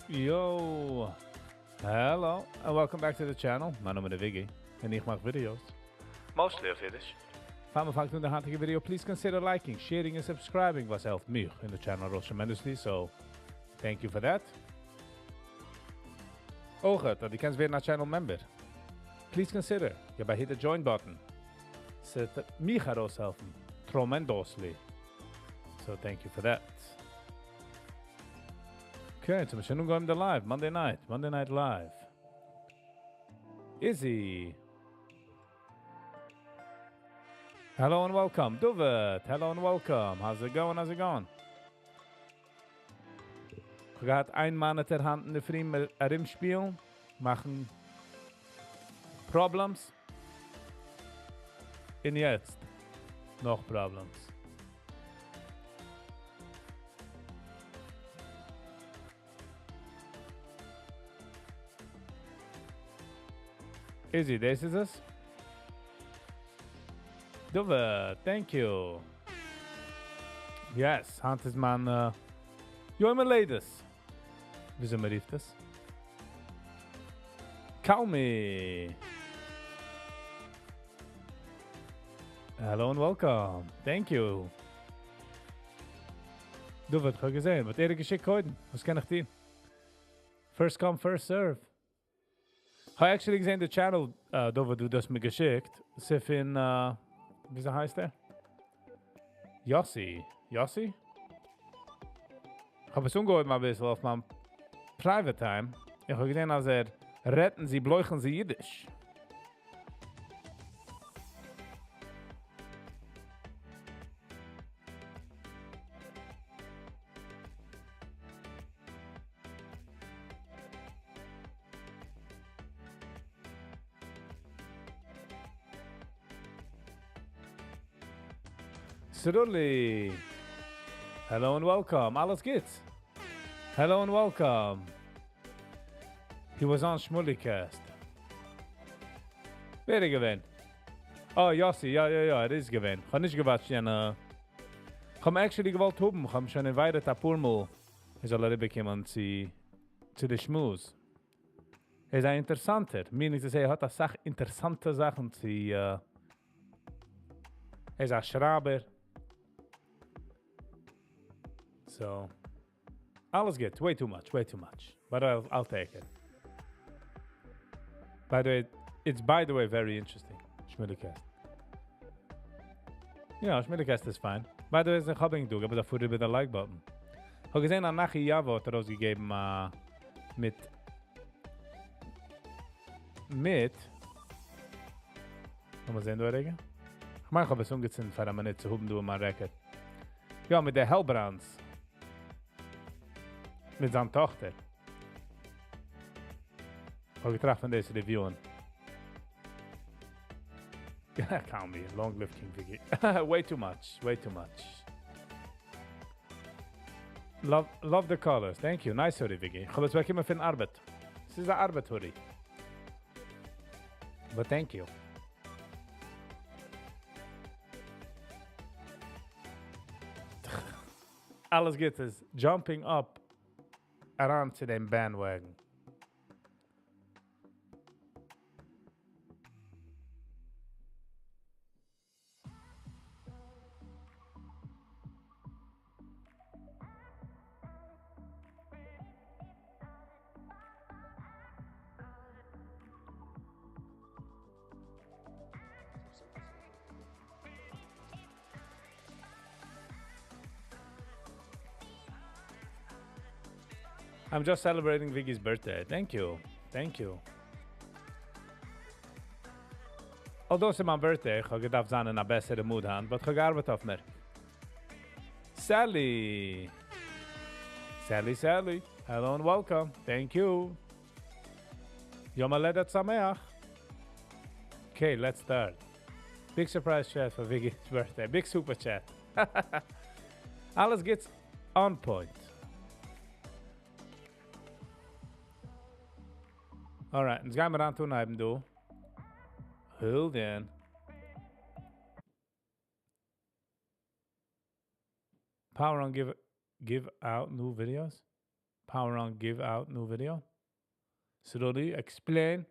Yo! Hello and welcome back to the channel. מיין נאמען איז Viggy און איך מאך videos. Mostly אויף אידיש. פאר מען פאנגט אן די היינטיגע video, please consider liking, sharing און subscribing וואס העלפט מיך און די channel ארויס tremendously, so thank you for that. אויך אז דו קענסט ווערן א channel member, please consider, גיב א hit די join button. ס'וועט מיך ארויסהעלפן tremendously, so thank you for that. Okay, יעצט האבן מיר שוין אנגעהויבן די live, Monday night, Monday night live. Izzy! Hello and welcome, David! Hello and welcome, how's it going, how's it going? כ'האב געהאט איין monitor היינט אינדערפרי מיט ארומשפילן, מאכן problems, און יעצט נאך problems. Izzy, דאס איז עס? David, thank you. Yes, היינט איז מיין יום הולדת. וויאזוי מען רופט עס? Call me. Hello and welcome. Thank you. David, איך האב געזען, וואס ער האט געשיקט קודם. וואס קען איך טון? First come, first serve. איך האב actually געזען די channel, David, דו האסט מיר געשיקט. ס'איז פון, וויאזוי הייסט ער? Yossi. Yossi? איך האב עס אנגעהויבן א ביסל אויף מיין private time. איך האב געזען אז ער רעדן זי, בלויכן זי אידיש. Sruli! Hello and welcome. אלעס גוט? Hello and welcome. He was on Shmulicast. ווער איז געווען? Oh, Yossi. יא, יא, יא, ער איז געווען. איך האב נישט גע watch ט יענע. איך האב actually געוואלט האבן. איך האב אים שוין invited א פאר מאל. ער זאל אריבערקומען צו, צו די שמועס. ער איז א אינטערעסאנטער. Meaning to say, ער האט א סאך אינטערעסאנטע זאכן צו, ער איז א שרייבער. So, אלעס גוט. Way too much, way too much. But I'll take it. By the way, it's by the way very interesting. Shmulicast. יא, Shmulicast איז fine. By the way, איך האב דא, אבער דאפאר איבער די like button. איך האב געזען, א Nachi Yavo האט ארויסגעגעבן מיט מיט לאמיר זען דא א רגע. איך מיין, איך האב עס אנגעצינדן פאר א מינוט צו האבן דא אין מיין record. יא, מיט דער Helbrands. מיט זיין טאכטער. איך האב געטראכט פון דאס review ען. Call me, long live King Vicky. Way too much, way too much. Love, love the colors. Thank you. Nice hoodie, Vicky. איך האב עס באקומען פון ארבעט. עס איז אן ארבעט hoodie. But thank you. אלעס גוט איז jumping up around צו דעם bandwagon. I'm just celebrating Vicky's birthday. Thank you. Thank you. Although ס'איז מיין birthday, איך האב געדארפט זיין אין א בעסערע mood היינט, but איך האב געארבעט אויף מיר. Sally! Sally, Sally. Hello and welcome. Thank you. יום הולדת שמח. Okay, let's start. Big surprise chat for Vicky's birthday. Big super chat. אלעס גוט on point. Alright, יעצט גייען מיר אנהייבן דא. Hold on. Power on give out new videos? Power on give out new video. Sruli, explain.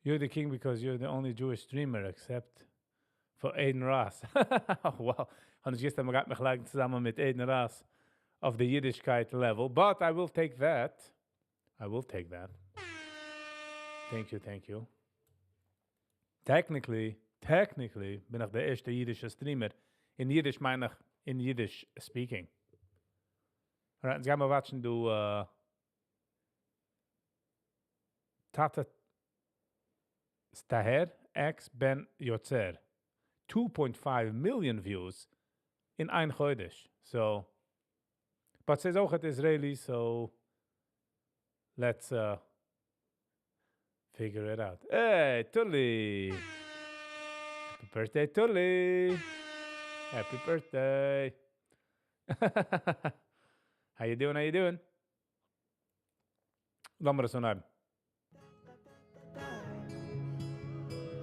You're the king because you're the only Jewish streamer except for Aiden Ross. Wow. און איך געוואוסט, מ'גייט מיך לייגן צוזאמען מיט Aiden Ross אויף די אידישקייט level. But I will take that. I will take that. Thank you, thank you. Technically, technically בין איך דער ערשטער אידישער streamer. אין אידיש מיין איך, אין Yiddish speaking. Alright, יעצט גייען מיר watch ן דא טאטע סטאהר ex בן יוצר. 2.5 million views אין איין חודש. So, but ס'איז אויך Israeli, so let's figure it out. Hey, Tully! Happy birthday, Tully! Happy birthday! How you doing? How you doing? לאמיר עס אנהייבן.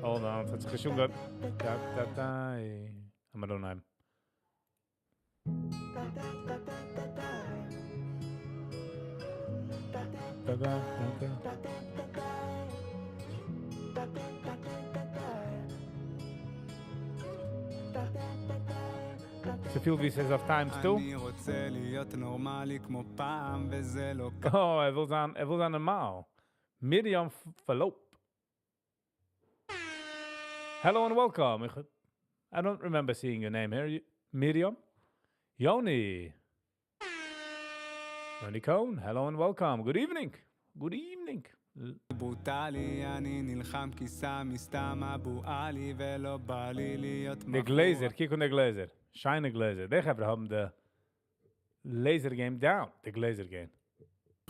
Hold on, ס'האט זיך שוין גע... Da, da, da. לאמיר אנהייבן. Da, da, da, da. ס'פילט ווי ס'איז אויף times two. אני רוצה להיות נורמלי כמו פעם וזה לא Oh, ער וויל זיין, ער וויל זיין נארמאל. Miriam Falop. Hello and welcome. איך, I don't remember seeing your name here. Miriam? Yoni. Yoni Cohn, hello and welcome. Good evening. Good evening. ברוטלי, אני נלחם כי סמי סתם אבו עלי ולא בא לי להיות די גלעזער, קוק אן די גלעזער. שיינע גלעזער. די חברה האבן די laser game down. די גלעזער game.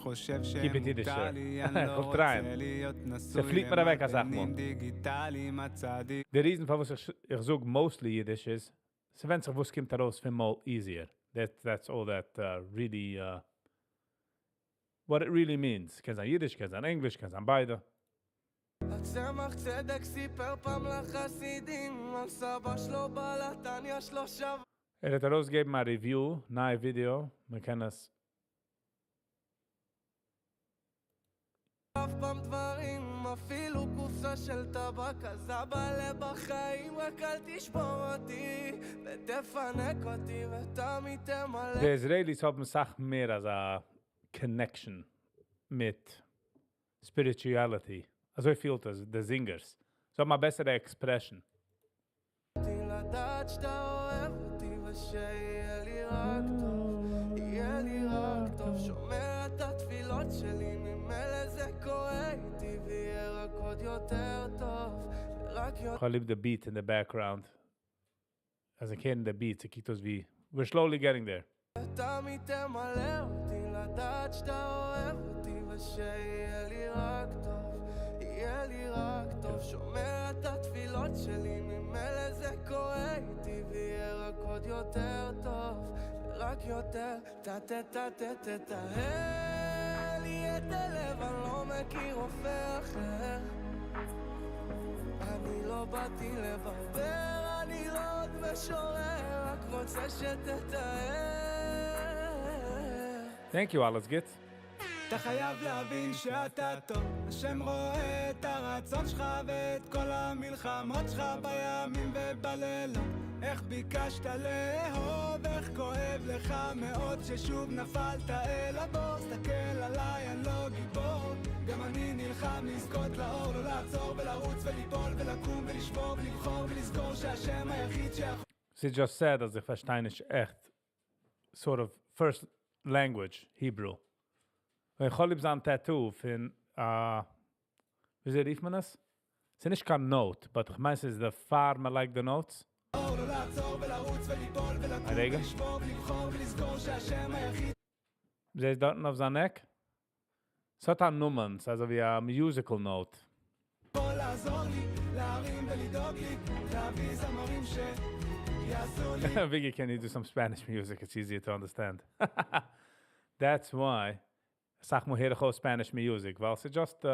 חושב Keep it Yiddish, שמותר sir. לי, אני איך לא וועל רוצה try ען. להיות נשוי ס'פליט מיר אוועק אסאך מאל. למתנים דיגיטליים הצדיק. די reason פארוואס איך איך זאג mostly אידיש איז, ס'ווענדט זיך וואס קומט ארויס פון מויל easier. That, that's all that really, what it really means. קען זיין אידיש, קען זיין ענגליש, קען זיין ביידע. הצמח צדק סיפר פעם לחסידים על סבא שלו בעל התניא שלושה ער האט ארויסגעגעבן א review, נייע ווידיאו, מען קען עס. אף פעם דברים אפילו קופסה של טבק אז אבא'לה בחיים רק אל תשבור אותי ותפנק אותי ותמיד תמלא די Israelis האבן סאך מער אזא connection מיט spirituality, אזוי פילט עס די singers, זיי האבן א בעסערע expression. לדעת שאתה אוהב אותי ושיהיה לי רק טוב, יהיה לי רק טוב שומע את התפילות שלי ממילא זה קורה איתי ויהיה רק עוד יותר טוב רק יותר כ'האב ליב די beat אין די background. אז איך הער די beat, ס'קוקט אויס ווי we're slowly getting there. תמיד תמלא אותי לדעת שאתה אוהב אותי ושיהיה לי רק טוב, יהיה לי רק טוב שומע את התפילות שלי ממילא זה קורה איתי ויהיה רק עוד יותר טוב רק יותר טה טה טה טה טה טהר לי את הלב אני לא מכיר רופא אחר אני לא באתי לברבר אני לא עוד משורר רק רוצה שתתאר Thank you, אלעס גוטס. אתה חייב להבין שאתה טוב השם רואה את הרצון שלך ואת כל המלחמות שלך בימים ובלילות איך ביקשת לאהוב, איך כואב לך מאוד ששוב נפלת אל הבור סתכל עליי, אני לא גיבור גם אני נלחם לזכות לאור לא לעצור ולרוץ וליפול ולקום ולשבור ולבחור ולזכור שהשם היחיד שיכול ס'איז just sad אז איך פארשטיי נישט עכט sort of first language Hebrew. איך האב ליב זיין tattoo פון א וויאזוי רופט מען עס? ס'איז נישט קיין note, but איך מיין ס'איז די פאר מ'לייגט די notes. א רגע. זעסט דארטן אויף זיין neck? ס'האט א נאמען, ס'איז אזויווי א musical note. Viggy can you do some Spanish music it's easier to understand. That's why אסאך מאל הער איך אויס Spanish music ווייל ס'איז just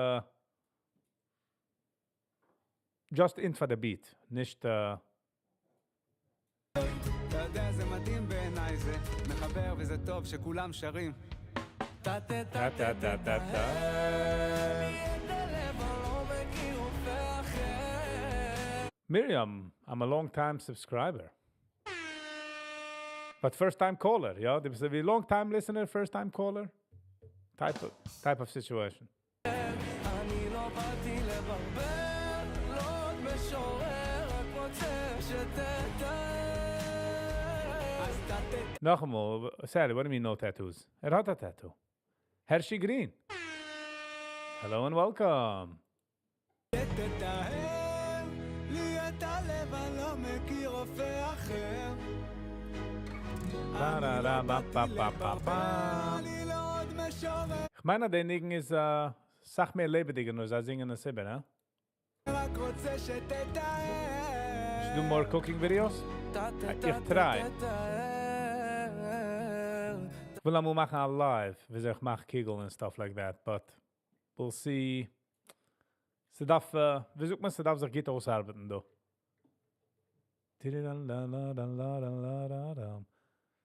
just אין פאר די beat נישט. אתה יודע זה מדהים בעיניי זה מחבר וזה טוב שכולם שרים. טה טה טה טה טה. Miriam, I'm a long time subscriber. But first time caller, יא? דו ביסט ווי long time listener, first time caller? Type of, type of situation. נאכאמאל, Sally, what do you mean no tattoos? ער האט א tattoo. Hershey Green. Hello and welcome. כ'מיין אז די ניגון איז סאך מער לעבעדיגער נאר זיי זינגען עס איבער, הא? Should do more cooking videos? איך try. כ'וויל אמאל מאכן א live וויאזוי איך מאך קיגל and stuff like that, but we'll see. ס'דארף, ווי זאגט מען, ס'דארף זיך גוט אויסארבעטן דא.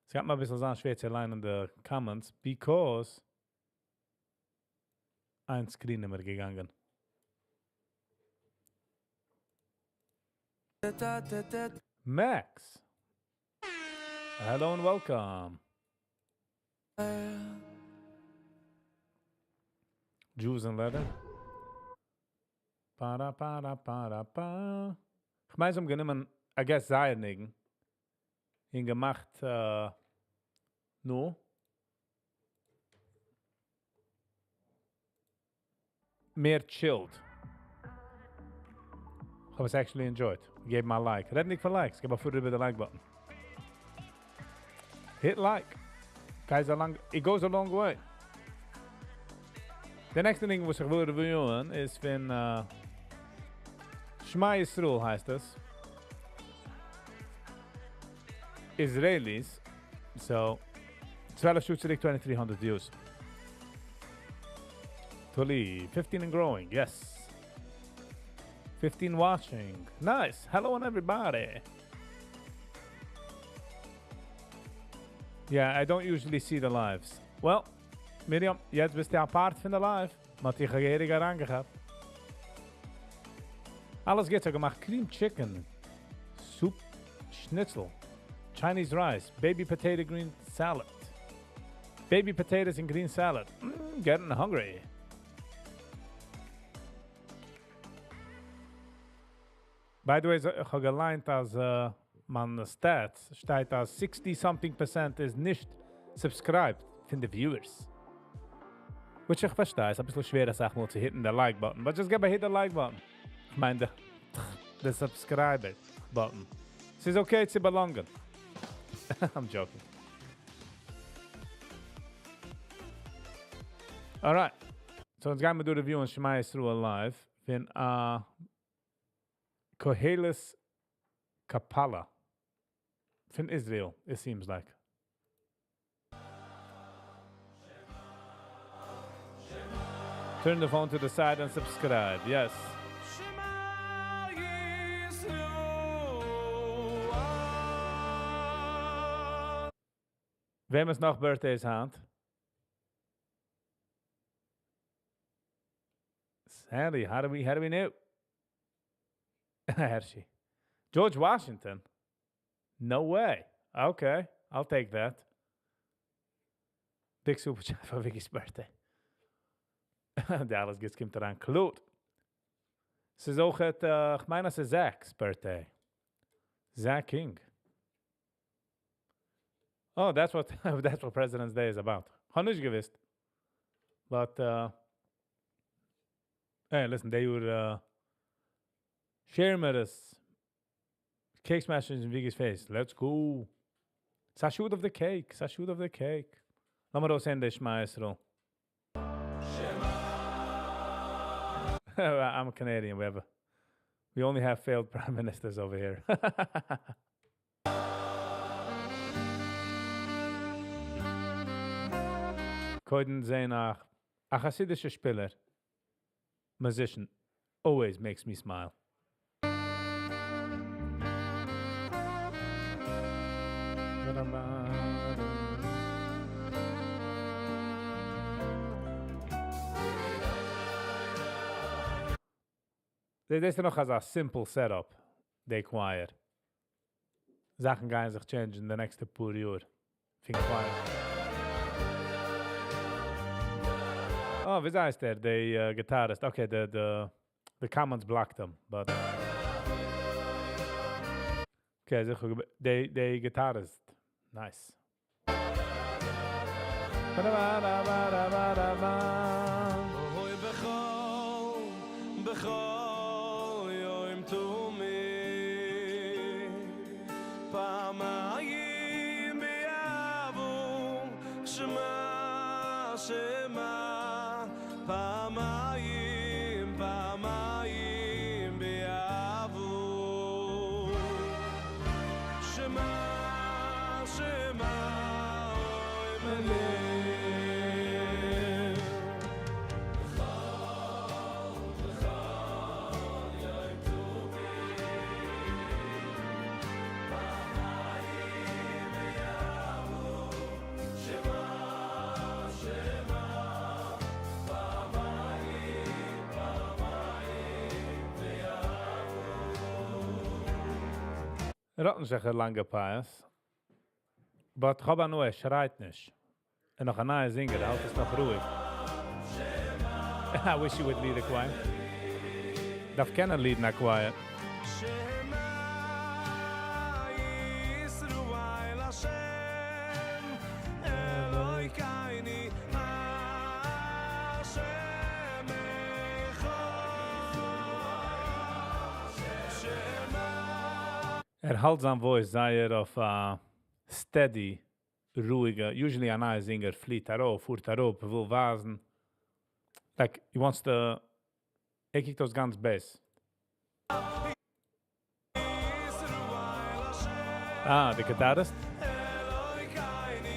ס'גייט מיר אביסל זיין שווער צו ליינען די comments because איין screen איז מיר געגאנגען. Max! Hello and welcome. Jews and leather. פארא פארא פארא פא. כ'מיין זיי האבן גענומען, I guess זייער ניגון. און געמאכט, נו. מער chilled. כ'האב עס actually enjoyed. געב מיר א like. רעד נישט פון likes, געב א פוט איבער די like button. Hit like. Guys, a long, it goes a long way. די נעקסטע ניגון וואס איך וויל review ען איז פון שמע ישראל הייסט עס. Israelis. So, 12 שעה צוריק 2300 views. Tuli, 15 and growing, yes. 15 watching. Nice. Hello and everybody. Yeah, I don't usually see the lives. Well, Miriam, יעצט ביסטו א part פון די live. מ'האט דיך געהעריג אריינגעכאפט. אלעס גוט, געמאכט cream chicken, soup, schnitzel, Chinese rice, baby potato green salad. Baby potatoes and green salad. Getting hungry. By the way, איך האב געליינט אז מיין stats שטייט אז 60 something percent איז נישט subscribed פון די viewers. Which איך פארשטיי, איז אביסל שווער אסאך מאל צו hit ן די like button, but just געב א hit the like button. איך מיין די subscriber button. ס'איז okay צו belong ען. I'm joking. Alright. So אונז גייען מיר דא review ען שמע ישראל live פון א Koheles Kapala פון Israel, it seems like. Turn the phone to the side and subscribe. Yes. וועמענס נאך birthday איז היינט? Sally, how do we know? Hershey. George Washington? No way. Okay, I'll take that. Big super chat for Vicky's birthday. Dallas געטס קומט אריין. Claude. ס'איז אויך, איך מיין, עס איז Zach's birthday. Zach King. Oh, that's what President's Day is about. האב נישט געוואוסט. But hey, listen, they were share מיט us. Cake smashing in Vicky's face. Let's go. ס'א שאד אויף the cake. ס'א שאד אויף the cake. לאמיר אויסהערן די שמע ישראל. I'm a Canadian. We only have failed prime ministers over here. קודם זען א חסידישע שפילער. Musician always makes me smile. דאס איז נאך אזא simple setup, די choir. זאכן גייען זיך change אין די נעקסטע פאר יאר. פון choir. Oh, ווי הייסט ער? די guitarist. Okay, the comments blocked him, but okay, זיכער די guitarist. Nice. Ba-da-ba-da-ba-da-ba-da-ba. אוי בכל, בכל יום תמיד פעמיים ביעבור שמע שמע פעמיים פעמיים ביעבור שמע שמע אוי מלא. ער האט נישט אזא לאנגע פיאות. But כ'האב הנאה, ער שרייט נישט. און נאך א נייע singer, האלט עס נאך רואיג. I wish you would lead a choir. דארף קענען leaden a choir. שמע ישראל השם אלוקינו השם אחד שמע ער האלט זיין voice זייער אויף א steady, רואיגע. Usually א נייע singer פליט ארויף, פארט אראפ, וויל ווייזן. Like, he wants to. ער קוקט אויס גאנץ בעסער. ישראל השם Ah, the guitarist? אלוקינו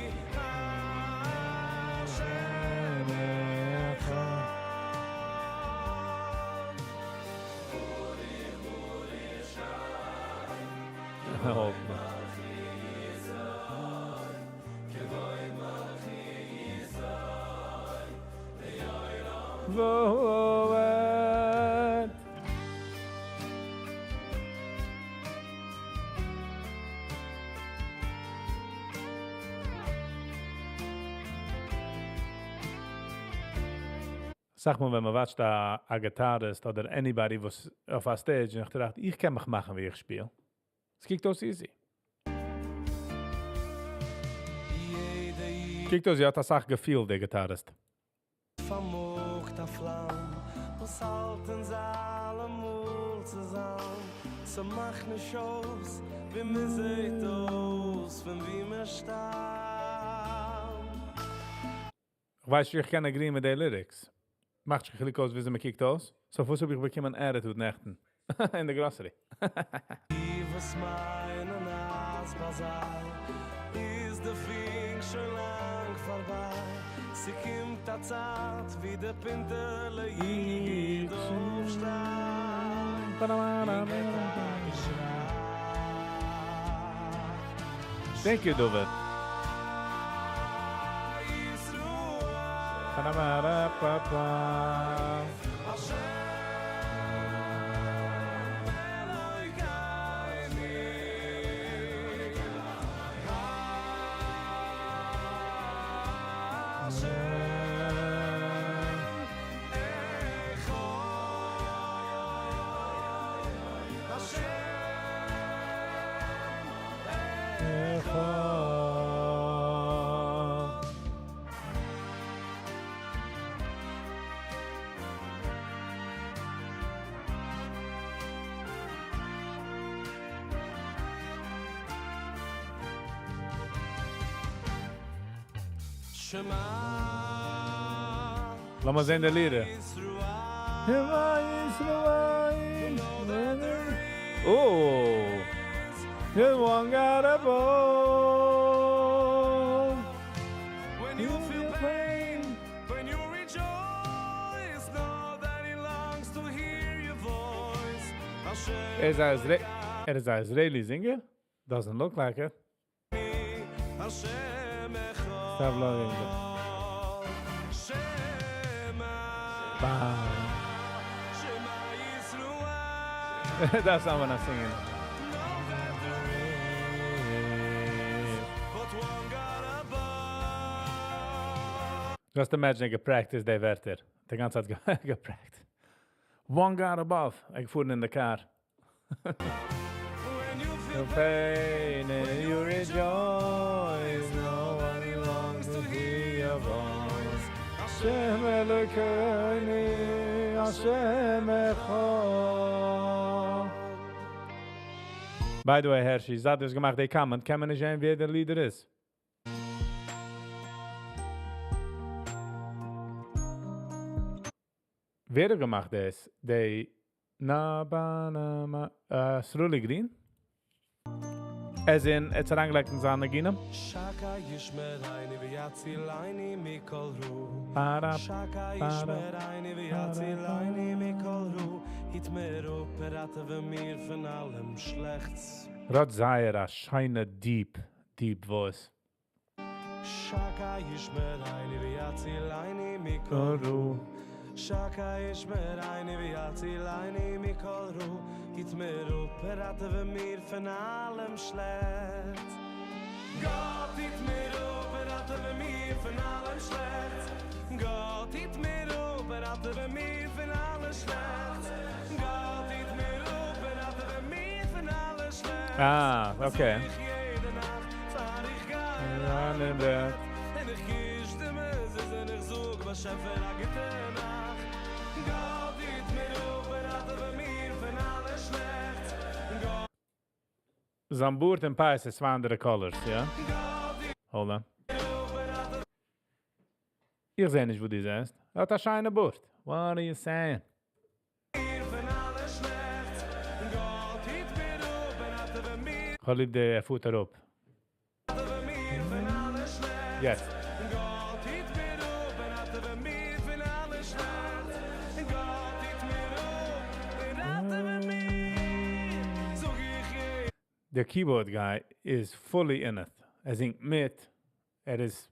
השם אחד. Oh. ועד. זאג מאל, ווען מען watch ט א guitarist אדער anybody וואס אויף א stage, און איך טראכט, איך קען מיך מאכן ווי איך שפיל. עס קוקט אויס easy. קוקט אויס, זי האט א סאך געפיל, דער guitarist. פארמאגט א פלאם וואס האלט אונז אלעמאל צוזאם. ס'מאכט נישט אויס ווי מען זעט אויס, פון ווי מען שטאמט. איך ווייס, איך קען agree מיט די lyrics. מאכט נישט קיין חילוק אויס, ווי מען קוקט אויס. So, וואס האב איך באקומען attitude נעכטן אין די grocery. די וואס מיינען אז ביי זיי איז די פינק שוין לאנג פארביי. ס'קומט א צייט ווי דער פינטעלע איד אויפשטייט. און געט א געשריי. Thank you, David. ישראל Ba-da-ba-da-ba-ba. השם אלוקינו השם אחד השם אחד. שמע לאמיר זען די לידער. ישראל ישראל. Oh, the one God above. When you feel pain, when you rejoice, know that he longs to hear your voice. השם ער איז א Israeli singer? Doesn't look like it. השם אחד. Stop loving it. שמע Bam. שמע ישראל. That's not what I'm singing. Just imagine גע practice די ווערטער. די גאנצע צייט גע practice. One God above. איך פאר אין די car. Your pain and you rejoice. Nobody longs to hear your voice. השם אלוקינו, השם אחד. By the way, Hershey, זייט דו האסט געמאכט די comment, קען מען נישט זען ווער דער leader איז. ווער האט געמאכט דאס? די na ba na ma Sruly Green? As in, ער האט אריינגעלייגט אין זיינע ניגונים? שקי ישמרני ויצילני מכל רע פארא שקי פארא ישמרני ויצילני מכל רע היט מיר אפ ראטעווע מיר פון אלעם שלעכטס. ער האט זייער א שיינע deep, deep voice. שקי ישמרני ויצילני מכל רע שקי ישמרני ויצילני מכל רע היט מיר אפ ראטעווע מיר פון אלעם שלעכטס. גאט היט מיר אפ ראטעווע מיר פון אלעם שלעכטס. גאט היט מיר אפ ראטעווע מיר פון אלעם שלעכטס. גאט היט מיר אפ ראטעווע מיר פון אלעם שלעכטס. Ah, okay. זאג איך יעדע נאכט פאר איך גיי אריין אין בעט. און איך קיש די מזוזה און איך זאג באשעפער א גוטע נאכט. גאט היט מיר אפ ראטעווע מיר פון אלעם שלעכטס. גאט זיין בארד און פיאות איז צוויי אנדערע colors, יא? Hold on. איך זע נישט, וואו דו זעסט. ער האט א שיינע בארד. What are you saying? מיר פון אלעם שלעכטס. גאט היט מיר אפ ראטעווע מיר איך האב ליב די פוט אראפ. ראטעווע מיר פון אלעם שלעכטס. יעצט. גאט היט מיר אפ ראטעווע מיר פון אלעם שלעכטס. גאט היט מיר אפ ראטעווע מיר. זאג איך יעדע The keyboard guy is fully in it. ער זינגט מיט. ער איז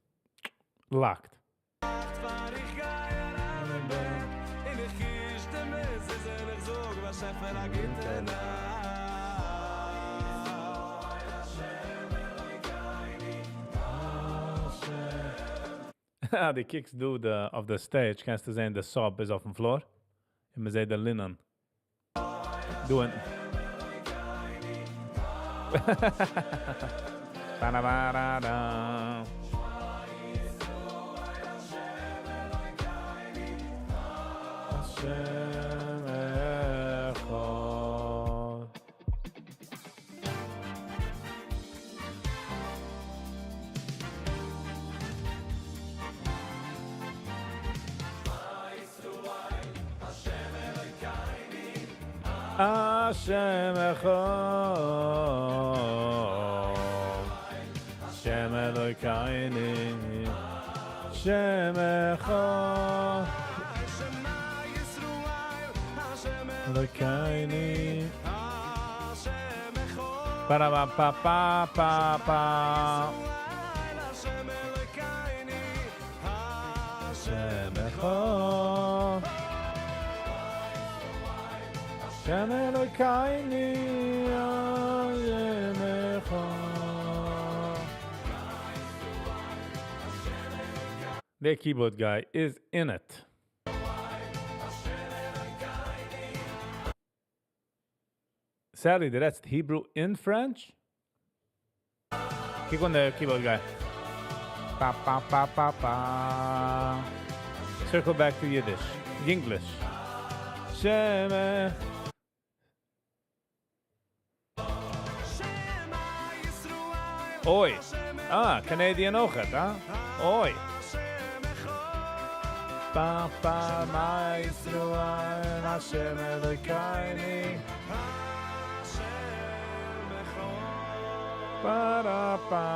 locked. נאכט פאר איך גיי אריין אין בעט און איך קיש די מזוזה און איך זאג באשעפער א גוטע נאכט. Ah, דו קוקסט דא די, אויף די stage, קענסטו זען, די sub איז אויפן floor. און מען זעט די linen. דא אונטן. Ba-da-ba-da-da. השם אחד. השם אחד. השם אלוקינו. השם אחד. שמע ישראל השם אלוקינו. השם אחד Ba-da-ba-ba-ba-ba-ba. ישראל השם אלוקינו השם השם אחד. השם אלוקינו. השם אחד. The keyboard guy is in it. Sally, that's Hebrew in French? קוק אן the keyboard guy. Pa pa pa pa pa. Circle back to Yiddish. English. שמע. שמע ישראל Oi. Ah, Canadian אויכעט, huh? Oi. השם אחד Pa pa שמע ישראל השם אלוקינו. השם אחד Pa da pa.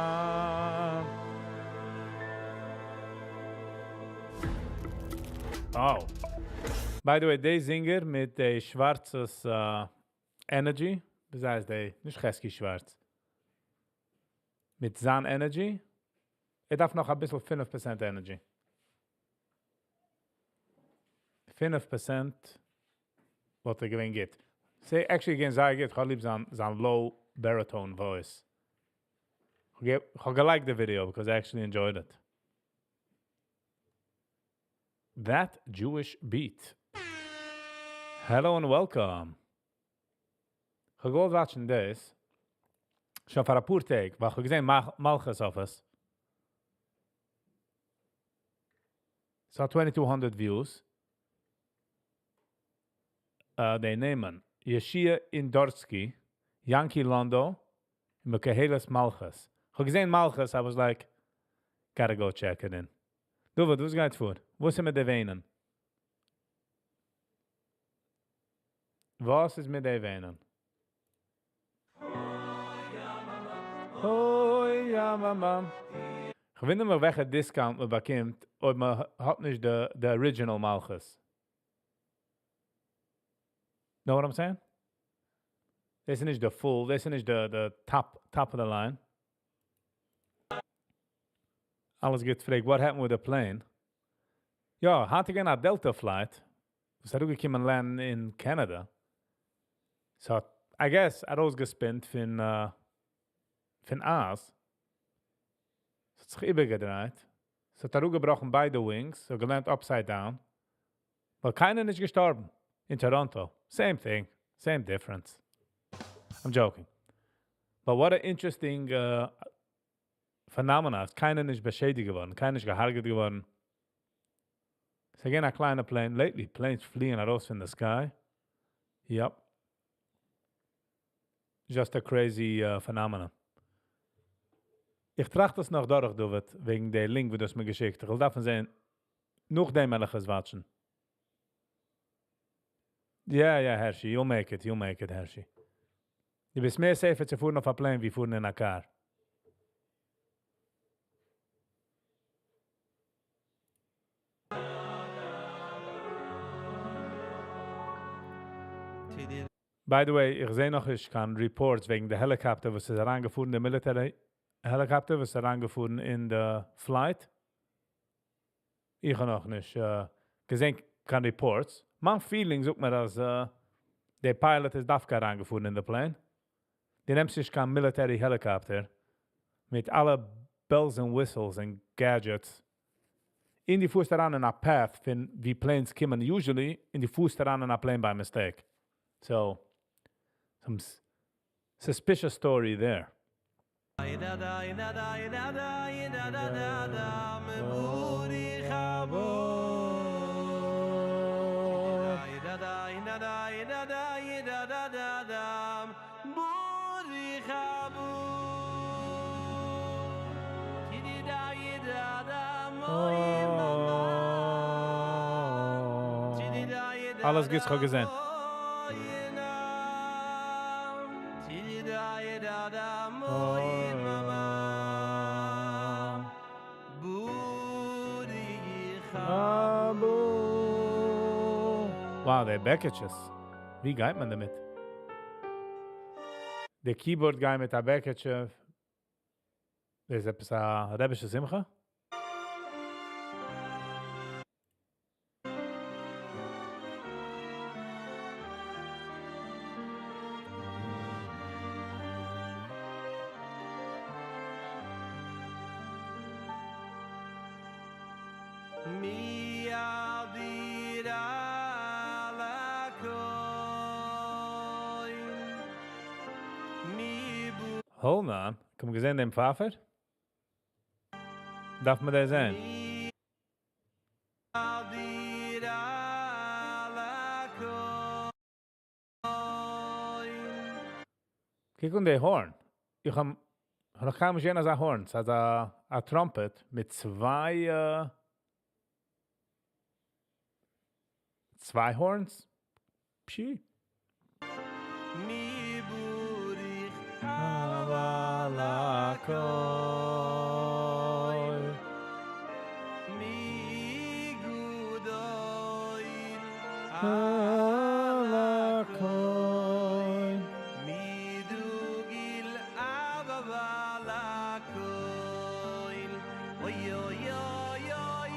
Oh. By the way, די זינגער מיט די שווארצעס energy, ווי הייסט די, נישט Chesky Schwarz. מיט זיין energy, ער דארף נאך א ביסל 5% energy. 5% וואלט ער געווען גוט. ס'איז actually געווען זייער גוט. איך האב ליב זיין low baritone voice. איך האב גע-like ט די video because I actually enjoyed it. That Jewish Beat. Hello and welcome. איך האב געוואלט watch ן דאס. שוין פאר א פאר טעג, ווייל איך האב געזען מלכות אויף עס. ס'האט 2200 views. די נעמען: Yeshia Indorsky, Yanky Londo, Michaelis Malchus. איך האב געזען מלכות, I was like, gotta go check it in. דוד, וואס גייט פאר? וואס איז מיט די וויינען? וואס איז מיט די וויינען? אוי, יא, מאמא. איך וואונדער מיר, וועלכע discount מען באקומט, אויב מען האט נישט די original מלכות. Know what I'm saying? דאס איז נישט די full, דאס איז נישט די top of the line. אלעס גוט, פרעגט, what happened with the plane? יא, האט געווען א Delta flight, וואס האט געקומען land אין Canada. So, I guess, ארויסגע spin ט פון אייז. ס'האט זיך איבערגעדרייט. ס'האט אראפגעבראכן ביידע wings, so גע land upside down. ווייל קיינער נישט געשטארבן. אין Toronto. Same thing, same difference. I'm joking. But what an interesting phenomena. קיינער נישט באשעדיגט געווארן, קיינער נישט געהרגעט געווארן. ס'איז געווען א קליינע plane. Lately, planes fleeing ארויס in the sky. Yep. Just a crazy phenomenon. איך טראכט עס נאך דורך, דוד, וועגן דער link, וואס דו האסט מיר געשיקט. איך וויל דארפן זען, נאכדעם וועל איך עס watch ן. Yeah, Hershey, you'll make it, you'll make it, Hershey. דו ביסט מער safer צו פארן אויף א plane, ווי פארן אין א car. By the way, איך זע נאך נישט קיין reports וועגן די helicopter, וואס איז אריינגעפארן, די military helicopter, וואס איז אריינגעפארן אין די flight. איך האב נאך נישט געזען קיין reports. מיין feeling זאגט מיר, אז דער pilot איז דווקא אריינגעפארן אין די plane. דו נעמסט נישט קיין military helicopter מיט אלע bells and whistles and gadgets. און דו פארסט אריין אין א path פון ווי planes קומען usually, און דו פארסט אריין אין א plane by mistake. So, some suspicious story there. אלעס גוט, איך האב געזען. Wow, די בעקעטשעס. ווי גייט מען דערמיט? דער keyboard guy מיט א בעקעטשע. דאס איז עפעס א רבישע שמחה? מי אדיר על הכל מי בו Hold on. קום געזען דעם פייפער? דארף מען דאס זען? מי אדיר על הכל קוק אן די horn. איך האב נאך קיינמאל געזען אזא horn. ס'איז א trumpet מיט צוויי horns? פשי. מי בוריך על הכל מי גדול על הכל מי דוגיל על הכל אוי אוי אוי אוי.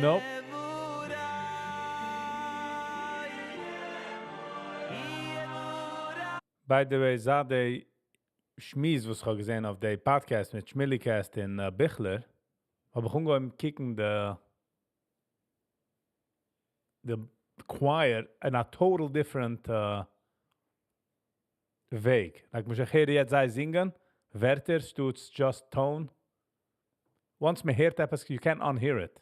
Nope. By the way, זייט די שמועס וואס איך האב געזען אויף די podcast מיט Shmilicast און Bichler, האב איך אנגעהויבן קוקן the choir in a total different וועג. Like, איך הער יעצט זיי זינגען, ווערטער, שטאט just tone. Once מען הערט עפעס, you can't unhear it.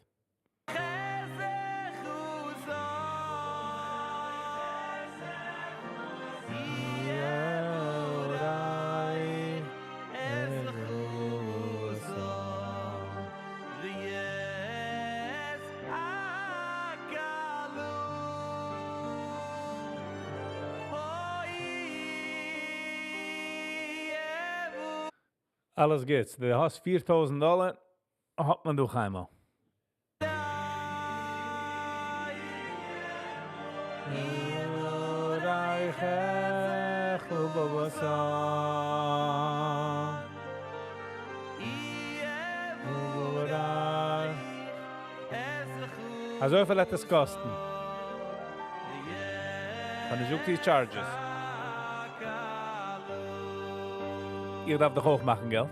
אלעס גוטס. דו האסט 4000 דאלאר, האט מען דאך איינמאל. אזויפיל וועט עס קאסטן. ווען איך זאג די charges. איר דארפט דאך אויך מאכן געלט.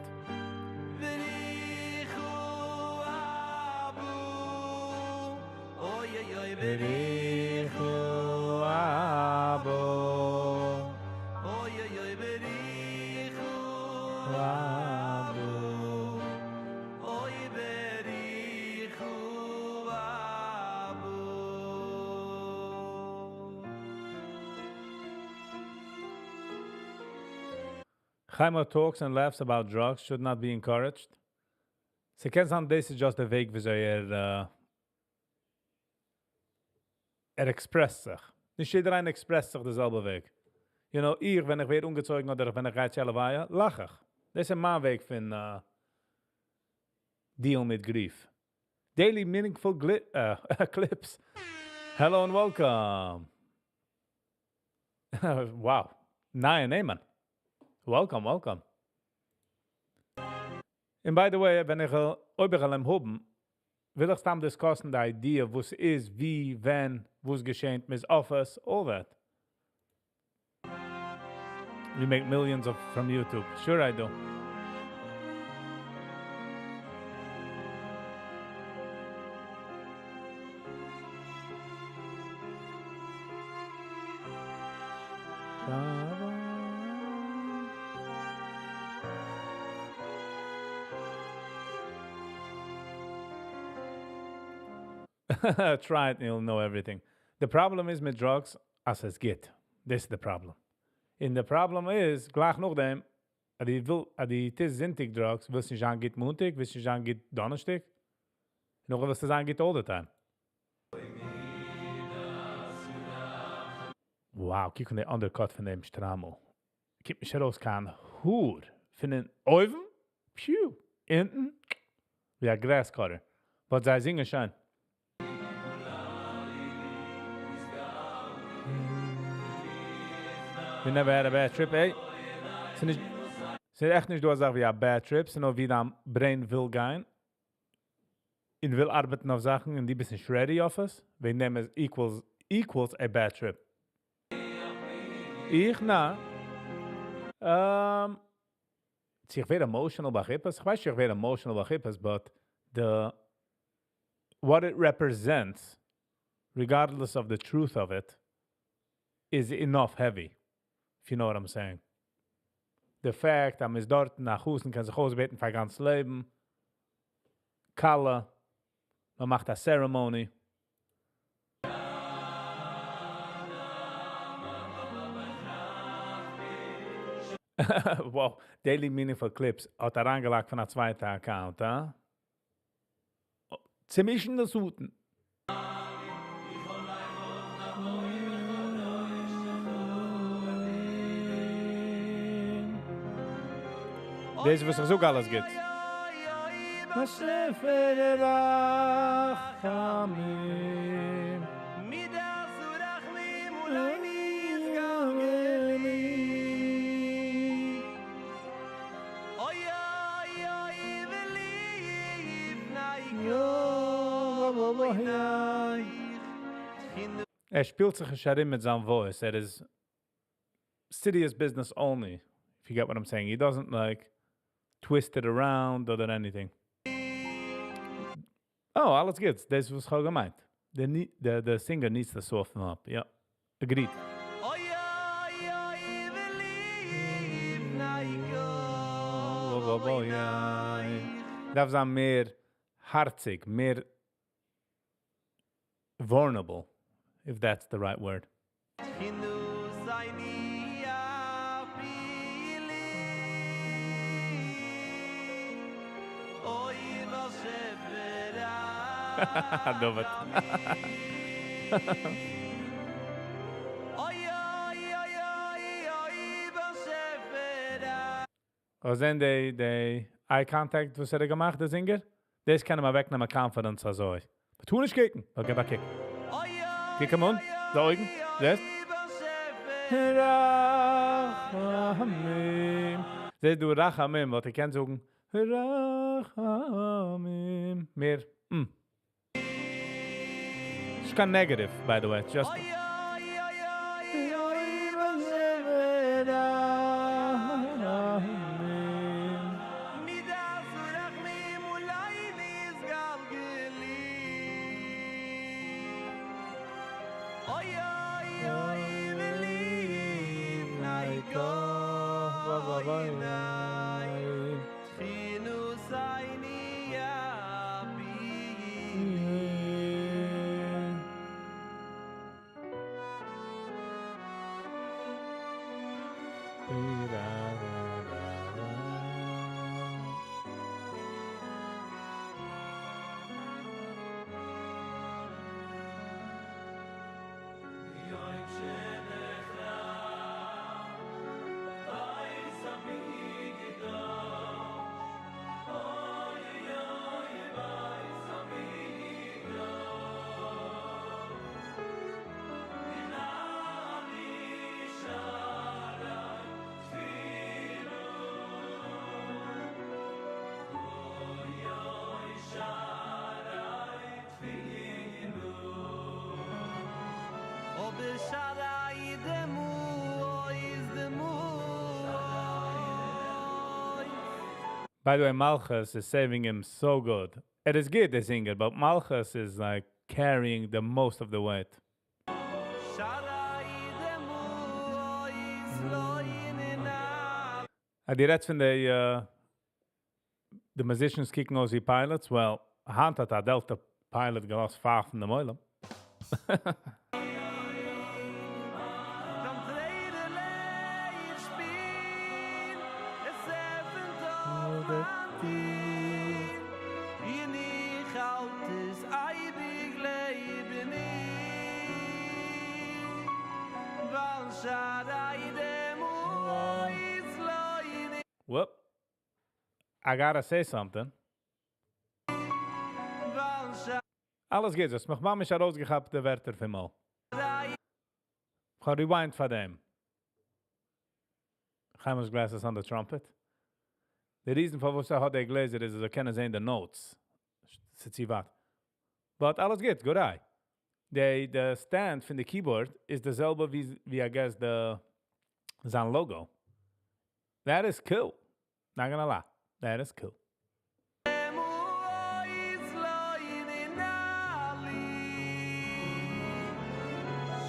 Chaimo talks and laughs about drugs should not be encouraged. ס'קען זיין, דאס איז just דער וועג, וויאזוי ער expressed זיך. נישט יעדער איינער expressed זיך דער זעלבער וועג. איך, ווען איך ווער אנגעצויגן אדער ווען איך גיי צו לוויה, לאך איך. דאס איז מיין וועג פון deal מיט grief. Daily meaningful clips. Hello and welcome. Wow. ניין, ניין, man. Welcome, welcome. And by the way, ווען איך אויב איך אים האבן, וויל איך סתם discussן די idea, וואס איז, ווי, ווען, וואס געשעט, מיט offers, all that. You make millions of from YouTube. Sure I do. Try it and you'll know everything. The problem is מיט drugs, אז עס גייט. This is the problem. And the problem is, גלייך נאכדעם, אז די וויל, אז די טוסט זונטאג drugs, ווילסט נישט זיין גוט מאנטאג, ווילסט נישט זיין גוט דאנערשטאג. נאך ווילסטו זיין גוט all the time. Wow, קוק אן די undercut פון דעם שטריימל. קומט נישט ארויס קיין האר. פון דעם אויבן, pew, אונטן, ווי א grass cutter. But זיי זינגען שיין. You never had a bad trip, eh? ס'איז עכט נישט דא אזא זאך ווי א bad trip, ס'איז נאר ווי דיין brain וויל גיין. און וויל ארבעטן אויף זאכן און דו ביסט נישט ready אויף עס. וועגן דעם איז equals a bad trip. איך נא. צו איך ווער emotional ביי חופות? איך ווייס נישט, איך ווער emotional ביי חופות, but what it represents, regardless of the truth of it, is enough heavy, if you know what I'm saying. The fact, אז מ'איז דארט א חתן קען זיך אויסבעטן פאר גאנץ לעבן, כלה, מען מאכט א ceremony. Wow, Daily Meaningful Clips האט אריינגעלייגט פון א צווייטע account, הא? צעמישן דאס הוטן. דאס וואס איך זאג אלעס גוט. באשעפער רחמים. מידת רחמים אולי נתגלגלי. אוי אוי אוי ולפני כל עינייך. ער שפילט זיך נישט ארום מיט זיין voice. ער איז Serious business only, if you get what I'm saying. He doesn't like twist it around or anything. Oh, אלעס גוט. דאס וואס איך האב געמיינט. The singer needs to soften up. Yeah. Agreed. אוי אוי אוי ולפני כל דארף זיין מער הארציג, מער vulnerable, if that's the right word. כינוסייני אפילי אוי באשעפער Love it. אוי אוי אוי אוי אוי באשעפער זען די eye contact וואס ער האט געמאכט, דער singer? דאס קען אים אוועקנעמען confidence אזוי. טו נישט קוקן. Okay, אבער קוק. אוי קוק אים אן. די אויגן. זעסט? רחמים. זעסט דו רחמים, וואס איך קען זאגן? רחמים. מער. ס'איז קיין negative, by the way. It's just אוי אוי אוי אוי אוי באשעפער רחמים. מידת רחמים אולי נתגלגלי אוי אוי אוי ולפני כל עיני כינוסייני אפילי ובשערי דמו איז דמו By the way, Malchus is saving him so good. It is good, the singer, but Malchus is like carrying the most of the weight. שערי דמו איז לא יננה די רעדסט פון די musicians קוקן אויס ווי pilots? Well, היינט האט א Delta pilot געלאזט פייפן דעם עולם. דעם טרערעלע איך שפיר, עס עפנט אויף מיין טיר. און איך האלט עס אייביג לעבן מיר. ווייל שערי דמו איז לא יננה Whoop. I gotta say something. ווייל אלעס גוט, עס מיך ממש ארויסגעכאפט די ווערטער פון מויל. איך האב rewind פאר דעם. Chaimel's glasses on the trumpet. The reason פארוואס ער האט די גלעזער איז, אז ער קען זען די notes. ס'איז צו ווייט. But אלעס גוט, good eye. The stand פון די keyboard איז די זעלבע ווי I guess the זיין logo. That is cool. Not gonna lie. That is cool. דמו איז לא יננה לי.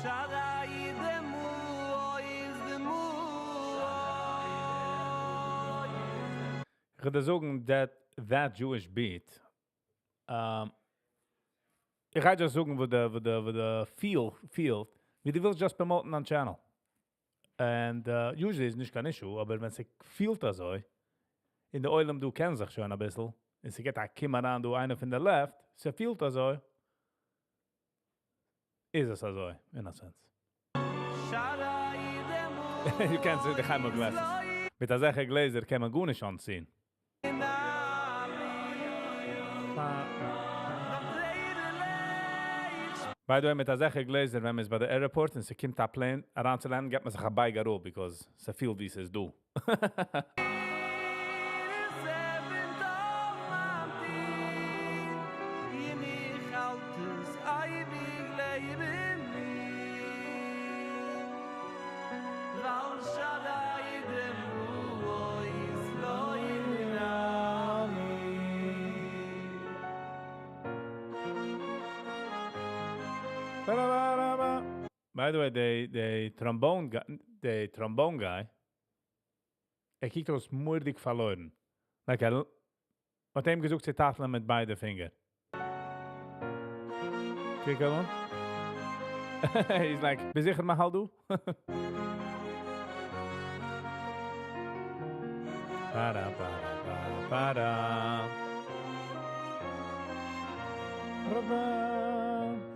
שערי דמו איז דמו איך וועל זאגן that Jewish beat. איך גיי just זאגן, וואו די feel, ווי דו ווילסט just promote ן א channel. And usually איז נישט קיין issue, אבער ווען ס'פילט אזוי, אין די עולם דו קענסט זיך שוין א ביסל, און ס'גייט א קום אריין דא איינער פון די left, ס'פילט אזוי, איז עס אזוי, in a sense. שערי דמו You can't see the Chaimel glasses. מיט אזעלכע גלעזער קען מען גארנישט אנזען. יננה לי. דעם טרערעלע איך By the way, מיט אזעלכע גלעזער, ווען מען איז ביי די airport און ס'קומט א plane אריין צו land ן, גיט מען זיך א בייג אראפ, because ס'פילט ווי ס'איז דא. עס עפנט אויף מיין טיר. און איך האלט עס אייביג לעבן מיר. ווייל By the way, the trombone guy, ער קוקט אויס מורא'דיג פארלוירן. Like ער האט אים געזאגט צו טייטלען מיט ביידע פינגער. קוק אן. He's like, ביסט זיכער מ'האלט דא? Para, para, para, para.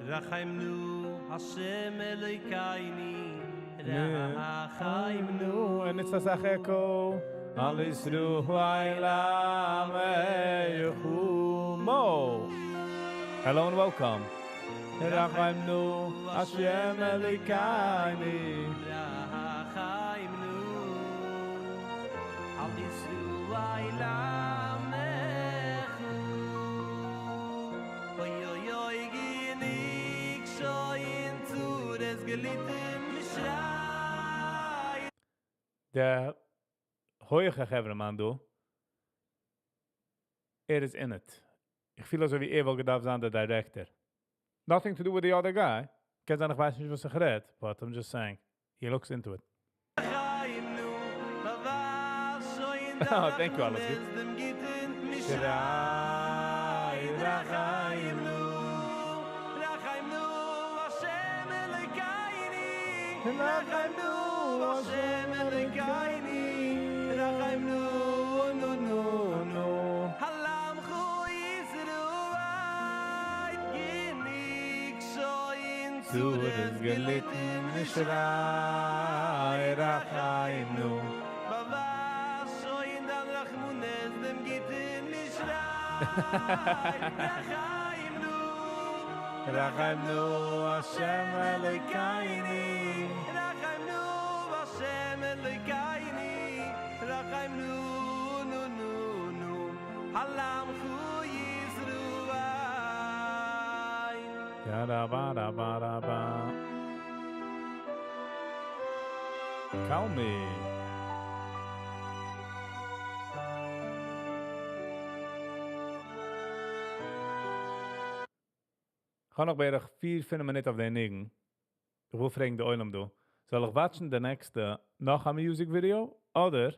רחמנו השם אלוקינו רחמנו ונצחקו על ישראל עמך. Hello and welcome. רחמנו השם אלוקינו רחמנו על ישראל עמך. אוי אוי אוי גענוג שוין צרות געליטן שריי. דער הויכע חברה-מאן דא, ער איז in it. איך פיל אזוי ווי ער וואלט געדארפט זיין דער director. Nothing to do with the other guy. קען זיין איך ווייס נישט וואס איך רעד, but I'm just saying, he looks into it. Oh, thank you, Alex. שריי רחמנו רחמנו השם אלוקינו רחמנו השם אלוקינו רחמנו נו נו נו על עמך ישראל גענוג שוין צרות געליטן שריי רחמנו באווייז שוין דיין רחמנות דעם גוטן רחמנו רחמנו השם אלוקינו רחמנו השם אלוקינו רחמנו נו נו נו על עמך ישראל Da da ba da ba da ba. Call me. איך האב נאך בערך 4, 5 מינוט אויף די ניגון. איך וויל פרעגן די עולם דא. זאל איך watch ן די next ע נאך א music video? אדער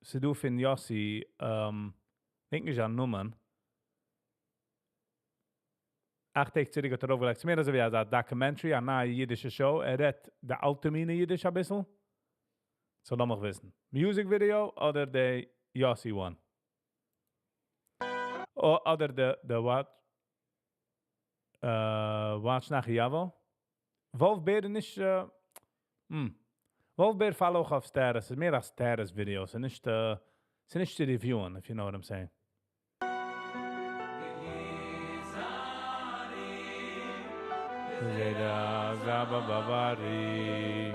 ס'דא פון Yossi, דענק נישט זיין נאמען. אכט טעג צוריק האט ער ארויפגעלייגט. ס'איז מער אזוי ווי א documentary, א נייע אידישע show. ער רעדט די אלטע מינע אידיש א ביסל. So לאמיך וויסן. Music video אדער די Yossi one? אדער די what? Watch נאך יאווא? וואלף בער נישט, וואלף בער פאלט אויך אויף status. ס'איז מער א status video. ס'איז נישט צו review ען, if you know what I'm saying. Zeda Zababari.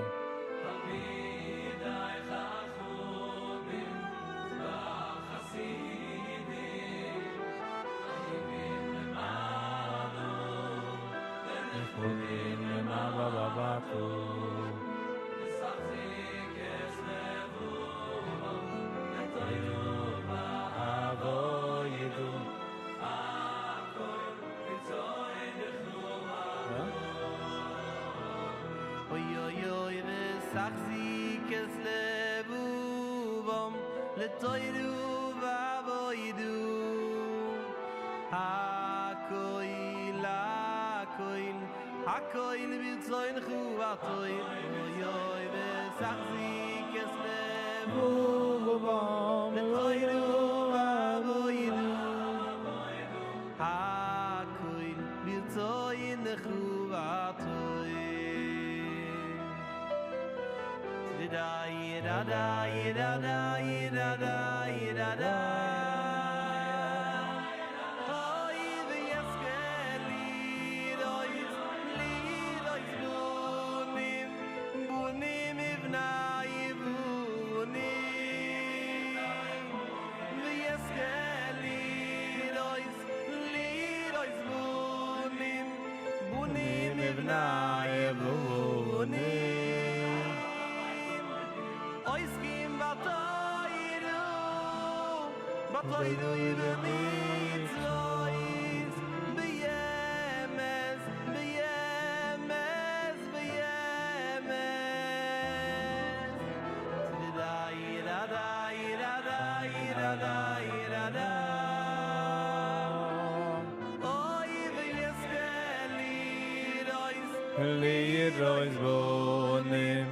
לראות בנים,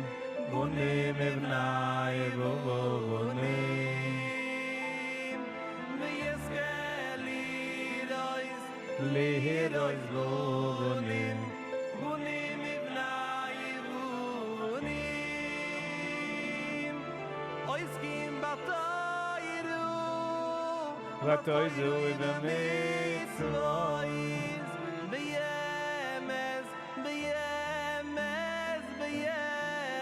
בנים ובני בנים. ויזכה לראות, לראות בנים, בנים ובני בנים. עוסקים בתורה, בתורה ובמצוות. באמת, באמת,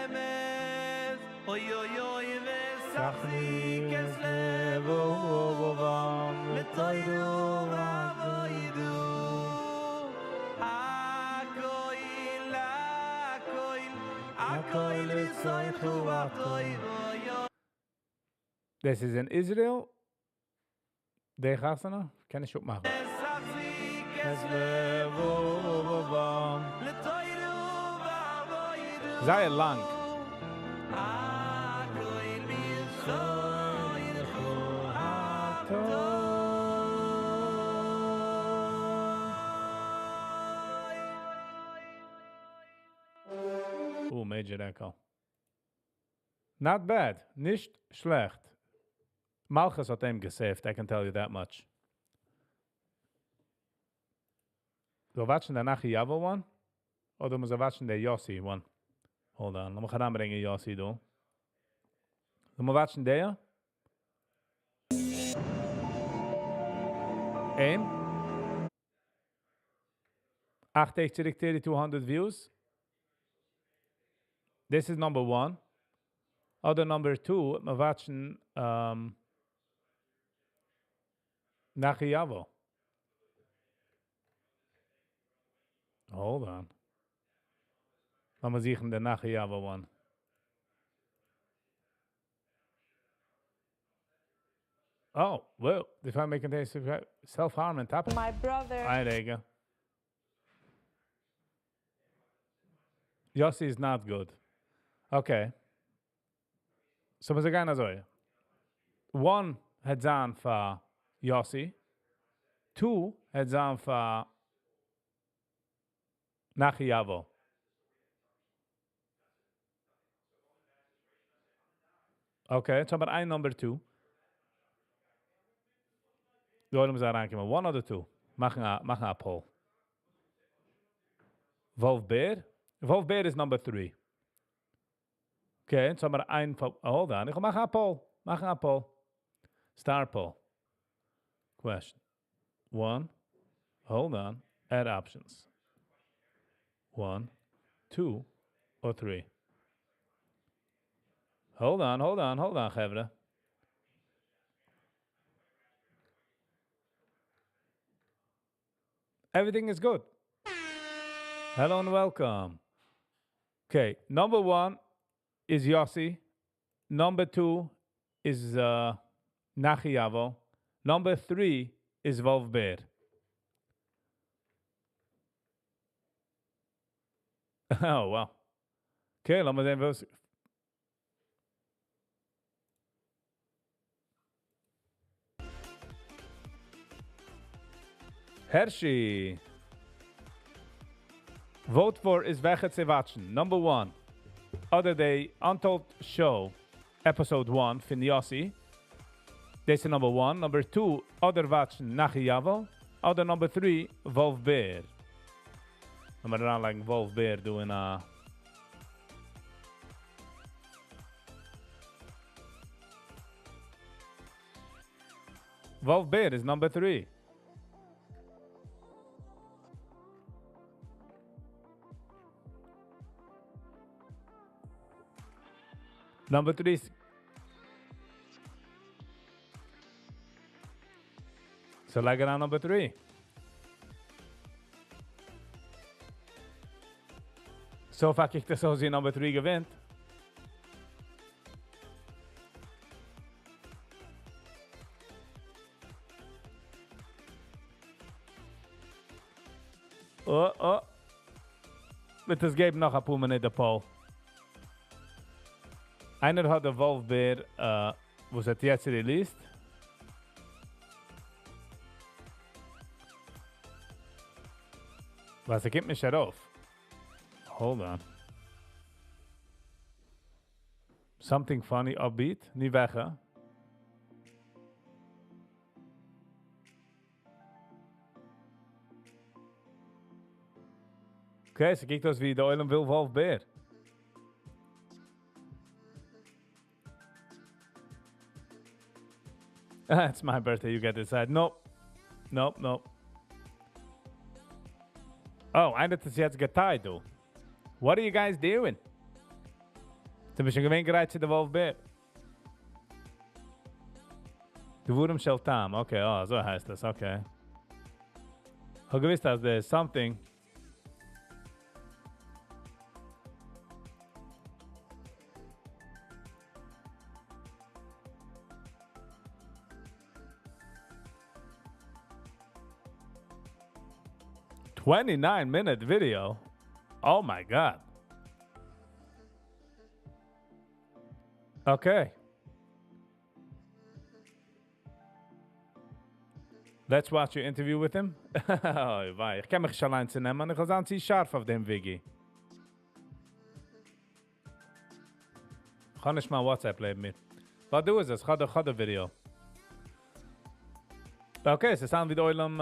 באמת. אוי אוי אוי ותחזיק את לבבם לתורה ועבודה. הכל הכל הכל בתוך התורה. This is in Israel. די חתונה? קען איך מאכן. ותחזיק את לבבם. לתורה ועבודה. זייער לאנג. הכל בתוך התורה. Oh, major echo. Not bad. נישט שלעכט. מלכות האט אים גע saved, I can tell you that much. זאל watch ן די Nachi Yavo one? אדער מוז ער watch ן די Yossi one? Hold on, לאמיר אריינברענגען Yossi דא. זאל מיר watch ן דער? אים? 8 צוריק 3200 views. This is number one. אדער number two, מיר watch ן Nachi Yavo. Hold on. לאמיר זוכן די Nachi Yavo one. Oh, well, the film may contain self-harm and topic. My brother. איין רגע. Yossi is not good. Okay. So, מיר גייען אזוי. One וועט זיין פאר Yossi. Two וועט זיין פאר Nachi Yavo. Okay, יעצט האבן מיר איין number two. די עולם זאל אריינקומען. One אדער two? מאכן א poll. Wolf Bear? Wolf Bear is number three. Okay, יעצט האבן מיר איין... Hold on, איך מאך א poll. מאכן א poll. Star poll. Question. One. Hold on. Add options. One, two, or three. Hold on, hold on, hold on, חברה. Everything is good. Hello and welcome. Okay, number one is Yossi. Number two is Nachi Yavo. Number three is Wolf Bear. Oh, wow. Okay, לאמיר זען, וואס. Hershey. Vote for איז וועלכע צו watch ן. Number one. אדער the Untold Show, Episode 1 פון Yossi. דאס איז number one. Number two, אדער watch ן Nachi Yavo. אדער number three, Wolf Bear. לאמיר אריינלייגן Wolf Bear דא אין א... Wolf Bear is number three. Number three is... So like it on number three. So far קוקט עס אויס ווי number three געווינט. Oh, oh. מ'וועט עס געבן נאך א פאר מינוט די poll. איינער האט די Wolf Bear, וואס האט יעצט released. וואס, ער קומט נישט ארויף. Hold on. Something funny upbeat. ני וועלכע. Okay, ס'קוקט אויס ווי דער עולם וויל וואלף בער. It's my birthday, you get to decide. Nope. Nope, nope. Oh, איינער האט עס יעצט גע tie ט דא. What are you guys doing? זענען מיר שוין געווען גרייט צו דער וואלף בער? דברים של טעם. Okay, oh, אזוי הייסט דאס. Okay. האב געוואוסט אז there's something. 29-minute video. Oh my God. Okay. Let's watch your interview with him. אוי וויי, איך קען מיך נישט אליין צונעמען. איך וועל זיין צו שארף אויף דעם וויגי. איך האב נישט מיין WhatsApp לעבן מיר. וואס דא איז עס? איך האב די video. Okay, עס sound ווי דער עולם,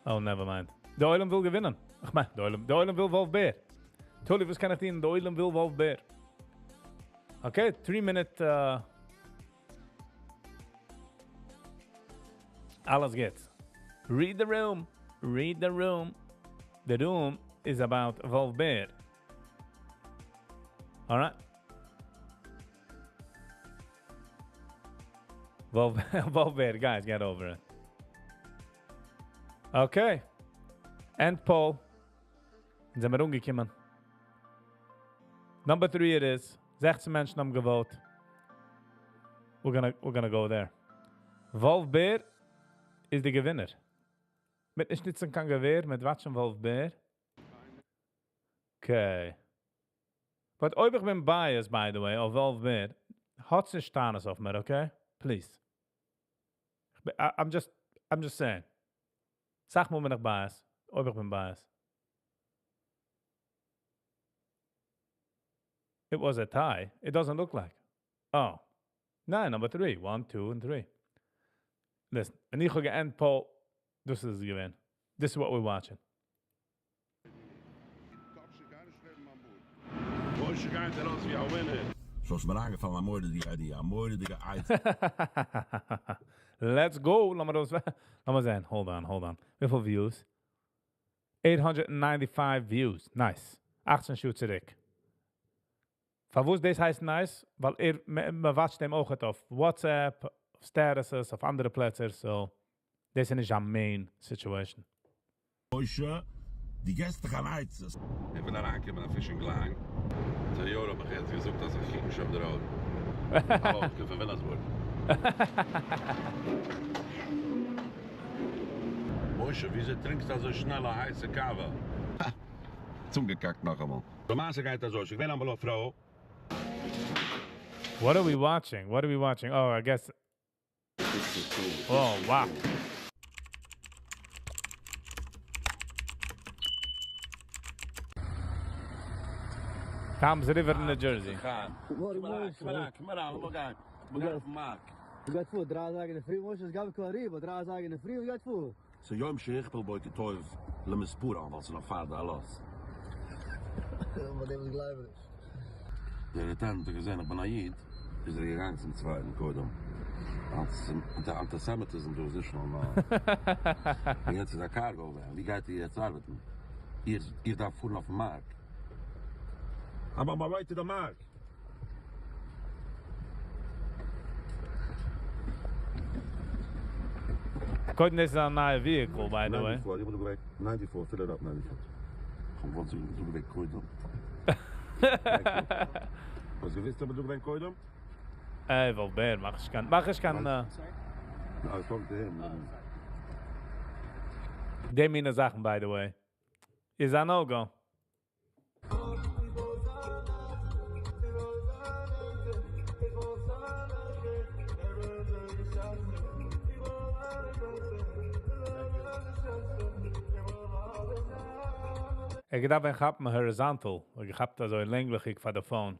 oh, never mind. דער עולם וויל געווינען. איך מיין, דער עולם וויל וואלף בער. טולי, וואס קען איך טון? דער עולם וויל וואלף בער. Okay, 3 minute, אלעס גוט. Read the room. Read the room. The room is about Wolf Bear. All right. Wolf Bear, guys, get over it. Okay. End poll. זענען מיר אנגעקומען. Number 3 it is. 16 מענטשן האבן גע vote. We're going to go there. Wolf Bear איז דער געווינער. מיט נישט ניצן קיין געווער, מיט watch ן וואלף בער. Okay. But אויב איך בין biased, by the way, אויף וואלף בער, האט זיך טענות אויף מיר, okay? Please. I'm just saying. זאג מיר, בין איך biased. אויב איך בין biased. It was a tie. It doesn't look like. Oh. Nine, number 3. 1, 2, and 3. Listen, ווען איך האב גע end poll, דאס איז געווען. This is what we're watching. משה גייט ארויס ווי א winner. ס'איז מיר איינגעפאלן א מורא'דיגע idea, א מורא'דיגע עצה. Let's go. לאמיר זען. Hold on, hold on. וויפיל views? 895 views. Nice. 18 שעה צוריק. פארוואס דאס הייסט nice? ווייל מען watch ט אים אויך אויף WhatsApp, אויף statuses, אויף אנדערע פלעצער, so דאס איז נישט א main situation. משה, דו גיסט דאך אן עצה. איך בין אריינגעקומען א fishing line. דער יאר האב איך יעצט געזאגט, אז איך קוק נישט אויף דער road. אבער איך קום פון וויליאמסבורג. משה, וויאזוי טרינקסטו אזוי שנעל א הייסע קאווע? הא, צוגעקאקט נאכאמאל. די מעשה גייט אזוי, איך בין אמאל א פרוי. What are we watching? What are we watching? Oh, I guess. Oh, wow. Toms River, New Jersey. דו גייסט פאר דריי טאג אין דער פרי, משה, עס גאב קלאר, אבער דריי טאג אין דער פרי, גייט פאר. So יום שהכפל בוקר טוב למספרם, ווייל ס'איז נאך פאר די עלות. אבער דעם איז גלייב איך נישט. דער lieutenant האט געזען, איך בין א איד, איז ער געגאנגען צום צווייטן קודם. דער antisemitism דא איז נישט נארמאל. און יעצט איז א cargo van. ווי גייט איר יעצט ארבעטן? איך דארף פארן אויפן מארק. I'm on my way to the mark. קודם איז א נייע vehicle, by the way. 94, איך בין געווען 94, fill it up, 94. קום, וואס איז דו געווען קודם? וואס געוויסט אבער דו געווען קודם? איי, וואלף בער, מאך איך קיין, מאך איך קיין, No, I was talking to him. די מינע זאכן, by the way. איז a no-go. ער געדארפט ווען כאפן horizontal, ער געכאפט אזוי לענגליכיג פאר די phone.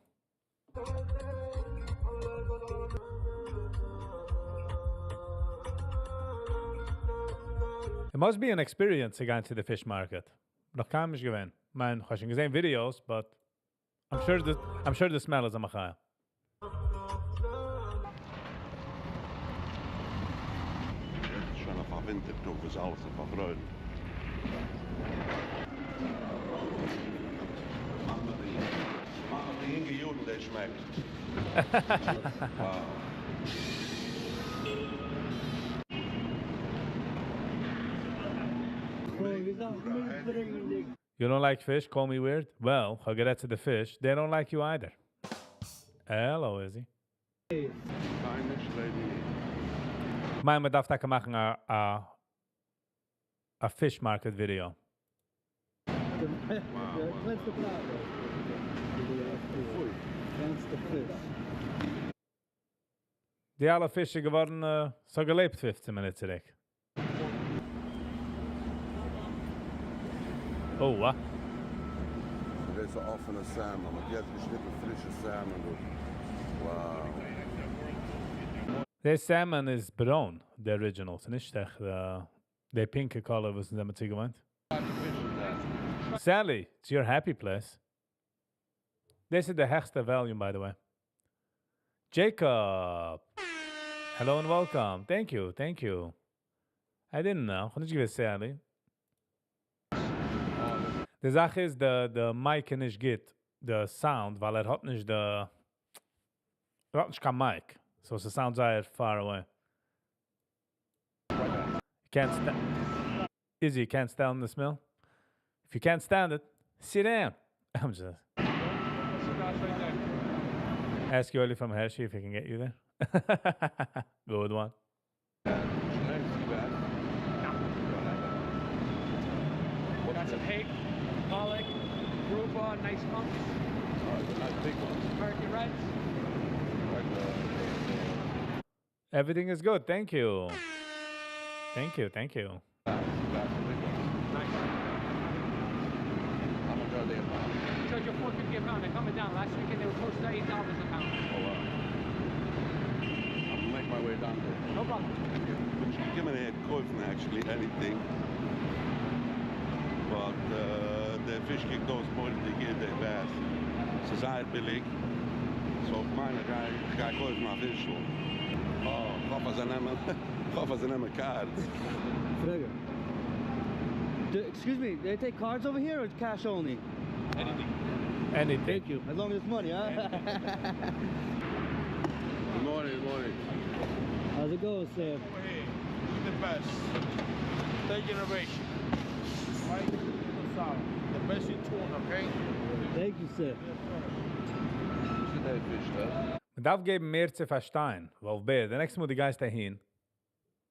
It must be an experience צו גיין צו די fish market. נאך קיינמאל נישט געווען. מיין, איך האב שוין געזען videos, but I'm sure the smell איז א מחיה. יעצט איז שוין אויף א ווינטער טאג וואס אלעס איז פארפרוירן. מאך מיר די מאך מיר די יונגע יארן דעי שמעקט. Wow. You don't like fish? Call me weird? Well, כ'האב גערעדט צו די fish, they don't like you either. Hello, Izzy. מיין מ'דארף טאקע מאכן א א א fish market video. די אלע פיש איז געווארן ס'האט געלעבט 15 מינוט צוריק. Oh, וואו. דאס איז אפענע salmon, מ'האט יעצט געשניטן פרישע salmon דא. Wow. די salmon איז ברוין, די original. ס'איז נישט עכט די pink color וואס זענען מיר צוגעוואוינט. Sally, it's your happy place. This is the העכסטע volume, by the way. Jacob! Hello and welcome. Thank you, thank you. I didn't know. איך האב נישט געוואוסט, Sally. די זאך איז, די mic איז נישט גוט, די sound, ווייל ער האט נישט די, ער האט נישט קיין mic. So the sound זייער far away. You can't Izzy, you can't stand the smell? If you can't stand it, sit down. I'm just ask Yoeli from Hershey if he can get you there. Good one. Got some hake, pollock, grouper, nice hunks. Nice big ones. American Reds. Everything is good, thank you. Thank you, thank you. Nice. How much are they a pound? Charge you $4.50 a pound. They're coming down. Last weekend they were close to $8 a pound. Oh wow. I'm gonna make my way down there. No problem. בין נישט געקומען אהער קויפן actually anything. But דער פיש קוקט אויס מורא'דיג גוט, דער bass. ס'איז זייער ביליג. So איך מיין, איך גיי קויפן א פישל. Oh, איך האף אז זיי נעמען, איך האף אז זיי נעמען cards. פרעג. Excuse me, they take cards over here or cash only? Anything. Anything. Thank you. As long as it's money, huh? Good morning, good morning. How's it going, Sam? Hey, the best. Third generation. Right? The best in tuna, okay? Thank you, sir. וואו איז דער פיש דא? מען דארף געבן מער צו פארשטיין. ווייל ווער, די next מאל דו גייסט אהין,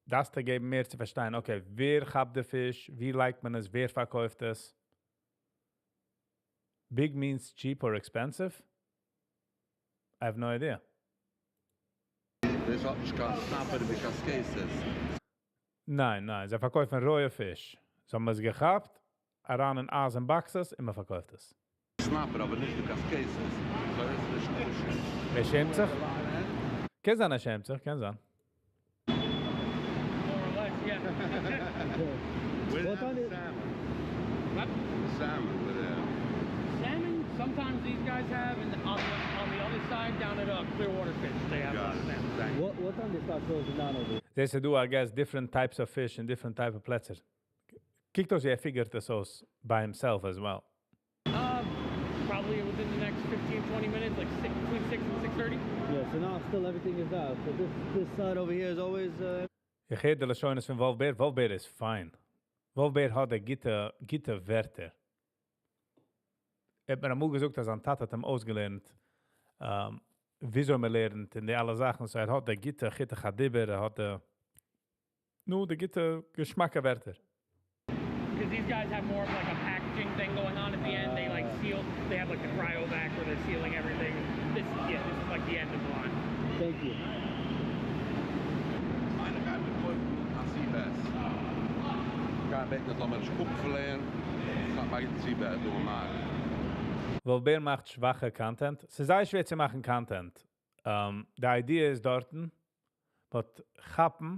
דארפסטו געבן מער צו פארשטיין. Okay, ווער כאפט די פיש, ווי לייגט מען עס, ווער פארקויפט עס? Big means cheap or expensive? I have no idea. דאס האט נישט קיין snapper ווי קעסקעיסעס. ניין, זיי פארקויפן רויע פיש. זיי האבן עס געכאפט, אריין אין אייזן boxes און מען פארקויפט עס. Snapper, אבער נישט די קעסקעיסעס. So דאס איז נישט כשר. ער שעמט זיך? קען זיין, ער שעמט זיך, קען זיין. More or less, yeah. Where What the time is- salmon? What? The salmon with the Salmon, sometimes these guys have, and on the other side, down at Clearwater Fish, they have Got it. salmon. Thank you. What time they start closing down over here? דאס איז דא, I guess, different types of fish in different type of פלעצער. קוקט אויס, ער figured עס אויס by himself as well. Probably within the next 15, 20 minutes, like between 6 and 6:30. Yeah, so now still everything is out. So this side over here is always איך הער די לשונות פון וואלף בער. וואלף בער איז fine. וואלף בער האט א גוטע, גוטע ווערטער. ער האט מיר אמאל געזאגט, אז זיין טאטע האט אים אויסגעלערנט, וויאזוי מען לערנט אין די אלע זאכן. So ער האט א גוטע חיתוך הדיבור, ער האט א, נו, די גוטע געשמאקע ווערטער. Because these guys have more of like a packaging thing going on at the end. They like seal, they have like the cryovac where they're sealing everything. This is like the end of the line. Thank you. מיין גיי מיר קויפן א sea bass. גיי בעטן, זאל מען עס אפפילעטן. א גוטן sea bass דא אין מארק. וואלף בער מאכט שוואכע content. ס'איז זייער שווער צו מאכן content. די idea איז דארטן, but כאפן